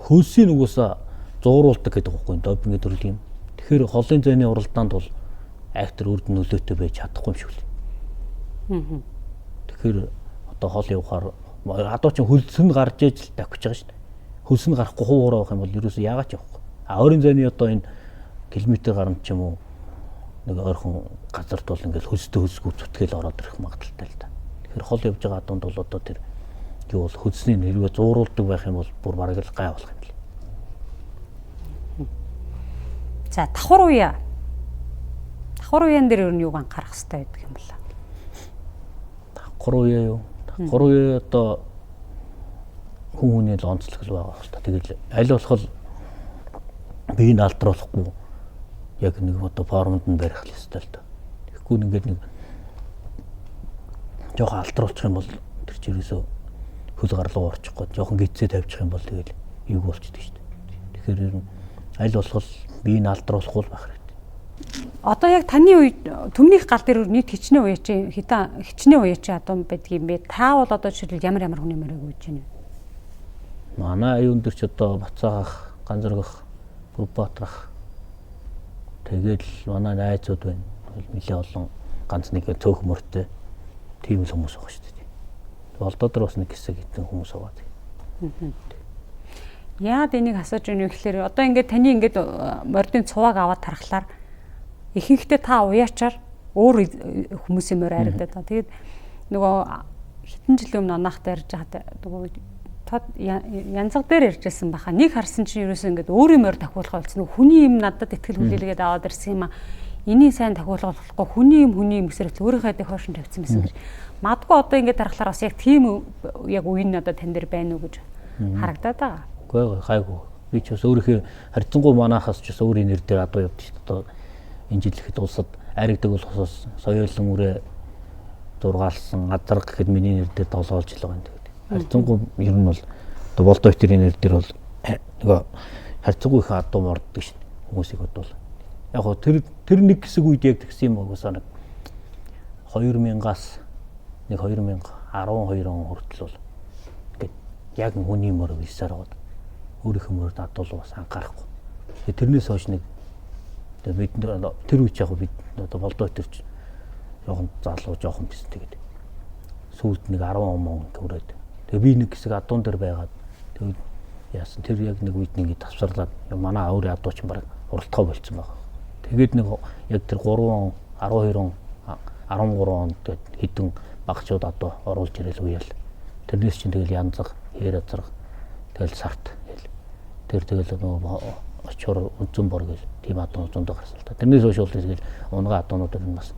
Хөлсийг угсаа зууруулдаг гэдэг байхгүй допингийн төрөл юм. Тэгэхээр холын зайны уралдаанд бол актер үрд нөлөөтэй байж чадахгүй юм шиг л. Тэгэхээр одоо хол явахаар адуу чинь хөлс нь гарч ээж л давхиж байгаа шүү дээ. Хөлс нь гарахгүй хуваараа явах юм бол ерөөсөө яагаад ч явахгүй. А ойрын зайны одоо энэ километр гаруй ч юм уу нэг ойрхон газарт бол ингээл хөлстэй хөлсгүй зүтгэл ороод ирэх магадлалтай л да. Тэгэхээр хол явж байгаа адуунд бол одоо тэр юу бол хөлсний хэрвээ зууруулдаг байх юм бол бүр бараг л гай болох юм л. За давхар уяа. Давхар уяан дээр ер нь юуг анхаарах хэрэгтэй байдаг юм бэ? Давхар уяа юу? Давхар уяа одоо хүн хүний л онцлог л байгаа хэл та. Тэгэл аль болох биеийг алдруулахгүй яг нэг одоо формонд нь барих л ёстой л доо. Тэгэхгүй ингээд нэг жоохон алдруулчих юм бол тэр чи ерөөсөө хөл гарлуу орчихгүй жоохон гидсээ тавьчих юм бол тэгэл эвгүй болчихдээ шүү дээ. Тэгэхээр ер нь аль болох биеийг алдруулахгүй л байх хэрэгтэй. Одоо яг таны үед төмнийх гал дээр нийт хичнээн уяа чи хитэн хичнээн уяа чи адуу байдаг юм бэ? Та бол одоо жишээлбэл ямар ямар хүний морийг үйж байна вэ? Манай аюун дээр ч одоо Бацаагах, Ганзаргах, Бүрбаатрах тэгэл манай найзууд байна. Нэлээ олон ганц нэг цөөх мөртэй тийм л хүмүүс байгаа шүү дээ. Болдоо дээр бас нэг хэсэг хитэн хүмүүс байгаа. Яад энийг асууж байна вэ гэхээр одоо ингээд таны ингээд мордын цувааг аваад тархлаар ихэнхдээ та уяачаар өөр хүмүүсийн морь харагдаад байгаа. Тэгээд нөгөө хэдэн жилийн өмнө анаахтай ярьж байхад нөгөө янзаг дээр ярьжсэн баха. Нэг харсан чинь ерөөсөө ингээд өөрийн морь тахиулах болсон. Хүний юм надад итгэл хүлээлгээд аваад ирсэн юм а. Энийг сайн тахиулах болохгүй хүний юм гэсээр өөрийнхөө дэх хойшин тавьсан байсан гэж. Мадгүй одоо ингээд тархлаар бас яг тийм яг үе нь одоо тань дээр байна уу гэж харагдаад байгаа. Үгүй гайгүй. Би ч бас өөрийнхөө харьцангуй манахаас ч бас өөрийн нэр дээр адуу явдаг шүү дээ. Одоо энэ жил ихэд улсад айрагдаг болохоос соёолон үрээ зургаалсан азарга гэхэд миний нэр дээр 7 жил байгаа юм тэгээд. Харьцангуй ер нь бол одоо Болдоо хоёрын нэр дээр бол нөгөө харьцангуй их адуу морддог шүү дээ. Хүмүүсийг бодвол. Яг гоо тэр нэг хэсэг үед яг тэгсэн юм угсаа нэг 2000-аас нэг 2012 он хүртэл бол ингээд яг хүний мөр висаар байгаа. Өөрийнхөө мөрөд адуулах бас анхаарахгүй. Тэгээ тэрнээс хойш нэг тэгээ бид тэр үеч яг бид одоо Болдоо хоёр ч жоохон залуу жоохон бисэн тэгээд сүүлд нэг 10 он мөн хүрээд тэгээ би нэг хэсэг адуун дээр байгаад тэгээд яасан тэр яг нэг үед нэг тавсарлаад манай өөрийн адуу чинь баг уралдахаа болцсон байгаа. Тэгээд нэг яг тэр 3 он 12 он 13 онд тэгээд хэдэн багчууд адуу оруулж ирэл үеэл. Тэрнээс чинь тэгэл янзаг, хээр азарга тэгэл сарт гэл. Тэр тэгэл нөгөө очор үзэн бор гэл тийм адуу зөндөө гарсан л та. Тэрнээс хойш бол тэгэл унгаа адуунууд нь бас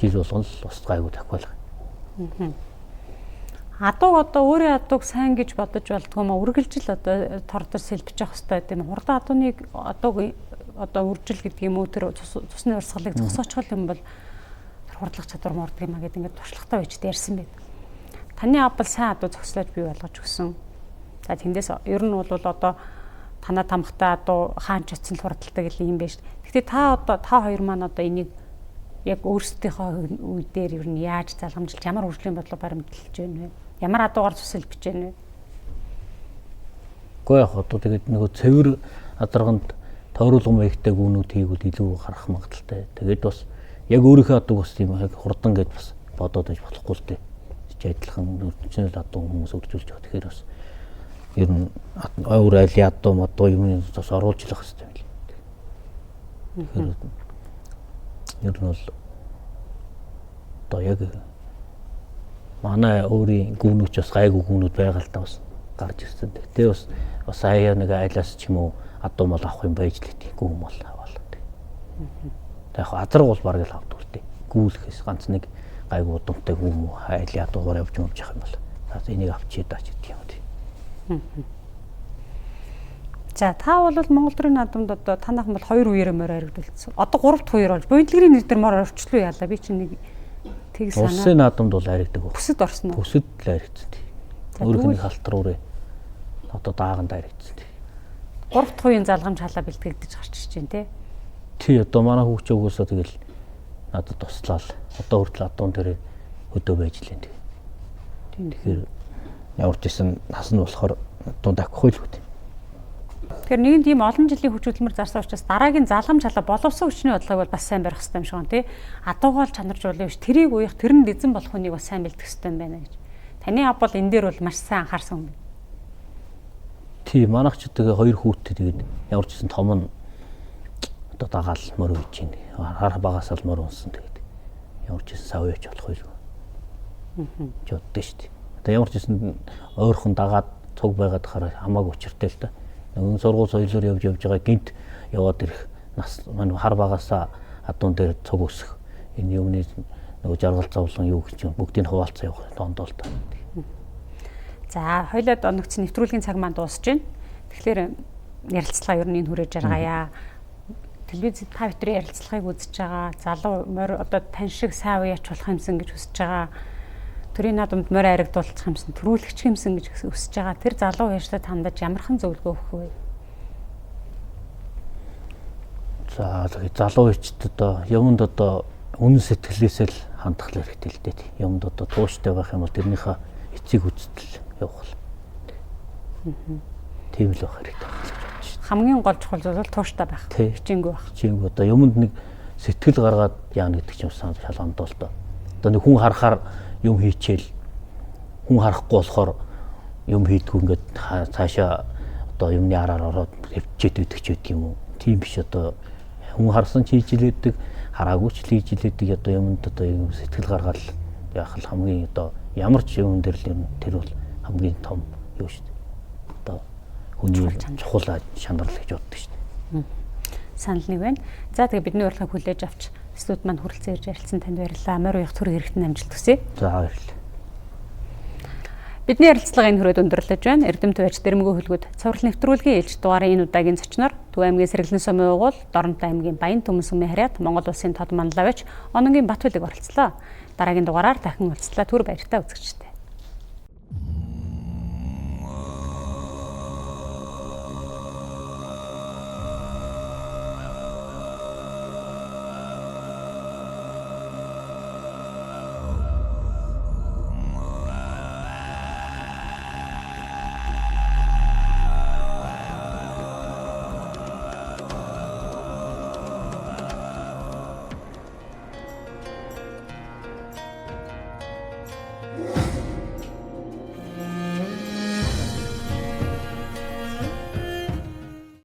жил болгон л бас гайгүй тахиул. Адууг одоо өөрийн адууг сайн гэж бодож болдгоо ма үргэлжил одоо тор тор сэлбэж явах хэрэгтэй байт юм. Хурдан адууны адууг одоо үржил гэдэг юм уу тэр цусны урсгалыг зогсоочих юм бол тэр хурдлах чадвар мордог юм а гэдэг ингээд туршлагатай байж ярьсан байт. Таны аав бол сайн адуу зогслож бий болгож өгсөн. За тэндээс ер нь бол одоо танаа тамхтай адуу хаан ч очсон л хурдалдаг юм байж. Гэхдээ та одоо та хоёр маань одоо энийг яг өөрсдийнхөө үе дээр ер нь яаж залгамжилж ямар хөгжлийн бодлого баримталж байна вэ? Ямар адуугаар цус элбэж байна вэ? Үгүй яг одоо тэгээд нөгөө цэвэр адарганд тойруулган маягтай гүнүүд хийгвэл илүү гарах магадлалтай. Тэгээд бас яг өөрийнхөө адууг бас тийм яг хурдан гэж бас бодоод байж болохгүй л дээ. Чи адилхан өрчнөл адуу хүмүүс өржүүлж байгаа. Тэгэхээр бас ер нь өөр айлын адуу модуу юм бас оруулж илах хэрэгтэй юм лээ. Тэгэхээр ер нь бол одоо яг манай өөрийн гүнүүд ч бас гайгүй гүнүүд байгаа л та бас гарч ирсэн. Тэгтээ бас аяа нэг айлаас ч юм уу адуу мал авах юм байж л тийм гүн мал аваал. Тэг яг азарга бол бараг л авдаг л дээ. Гүйлэхээс ганц нэг гайгүй удамтай гүн үү айлын адуугаар явж явж явах юм бол за энийг авчээ даа ч гэдэг юм тийм. За та бол Монгол төрийн наадамд одоо танайхан бол хоёр үеэр морь харагдуулсан. Одоо гурав дахь үеэр болж буянтлагрын нэр дээр мор орчлоо яалаа. Би чинь нэг тэг санаа. Улсын наадамд бол харагдаг. Бүсэд орсон уу? Бүсэд л харагдсан тийм. Өөрийнх нь халтар үрээ одоо дааганд харагдсан тийм. Гурав дахь үеийн залгамж халаа бэлтгэгдэж гарч ирж байна тий. Тий одоо манай хүүч угсаа тэгэл надад туслаал. Одоо хүртэл адуун дээр хөдөө байж лээ тийм. Тэгэхээр ямар ч гэсэн нас нь болохоор адуун давхгүй л үү. Тэгэхээр нэгэн тийм олон жилийн хүч хөдөлмөр зарсан учраас дараагийн залгам чалаа боловсон хүчний бодлогыг бол бас сайн барих хэрэгтэй юм шиг байна тий. Адуугаал чанаржуулах биш тэрийг уях тэрэнд эзэн болох хүнийг бас сайн бэлдэх хэрэгтэй юм байна гэж. Таны ав бол энэ дээр бол маш сайн анхаарсан юм байна. Тий, манайх ч тэгээ хоёр хүүтэй тэгээд ямар ч гэсэн том нь одоо дагаал мөр үйж байна. Хар багасаа л мөр унсан тэгээд ямар ч гэсэн сав яж болох байлгүй. Аа. Боддоо шүү дээ. Одоо ямар ч гэсэн ойрхон дагаад цуг байгаад хараа хамаагүй учиртай л да. Нөгөө сургууль соёлоор явж явж байгаа гинт яваад ирэх нас маань хар багасаа адуун дээр цуг өсөх энэ юмны нөгөө жаргал зовлон юу гэж бүгдийг хуваалцаа явах дондоо л да. За хоёлоод оногцсон нэвтрүүлгийн цаг маань дуусж байна. Тэгэхээр ярилцлага ер нь энэ хүрээж жаргая. Телевиз та бүхний ярилцлагыг үзэж байгаа залуу морь одоо тань шиг сайн уяач болох юмсан гэж хүсэж байгаа. Төрийн наадамд морь аригдуулчих юмсан, төрүүлэгч юмсан гэж хүсэж байгаа. Тэр залуу уяачдад хандаж ямархан зөвлөгөө өгөх вэ? За тэгээд залуу уяачд одоо юмд одоо үнэн сэтгэлээсээ л хандах хэрэгтэй л дээ. Юмд одоо тууштай байх юм бол тэрнийхээ эцэг үзтэл явах л. Тийм л байх хэрэгтэй гэж бодож байна. Хамгийн гол чухал зүйл бол тууштай байх. Хичээнгүй байх. Хичээнгүй одоо юмд нэг сэтгэл гаргаад яана гэдэг чинь шал ондоо л доо. Одоо нэг хүн харахаар юм хийчихэл хүн харахгүй болохоор юм хийдгүү ингээд цаашаа одоо юмны араар ороод хөвчээд өгдөг ч гэдэг юм уу. Тийм биш одоо хүн харсан ч хийж илээдэг, хараагүй ч хийж илээдэг одоо юмд одоо юм сэтгэл гаргаал яах л хамгийн одоо ямар ч юм дээр л тэр бол хамгийн том юу шүү дээ. Одоо хүний чухал чанар л гэж боддог шүү дээ. Санал нэг байна. За тэгээ бидний урилгыг хүлээж авч студ маань хүрэлцэн ирж ярилцсан танд баярлалаа. Морь уях төр хэрэгтэн амжилт хүсье. За баярлалаа. Бидний ярилцлага энэ хүрээд өндөрлөж байна. Эрдэм түвэж дэрмгөө хөлгөд цуврал нэвтрүүлгийн ээлж дугаарын энэ удаагийн зочноор Төв аймгийн Сэргэлэн сумын угуул, Доронтой аймгийн Баян түмэн сумын харьяат, Монгол улсын тод манлайвч Ононгийн Батбэлэг оролцлоо. Дараагийн дугаараар дахин уулзлаа. Түр баяртай үзэгчдээ.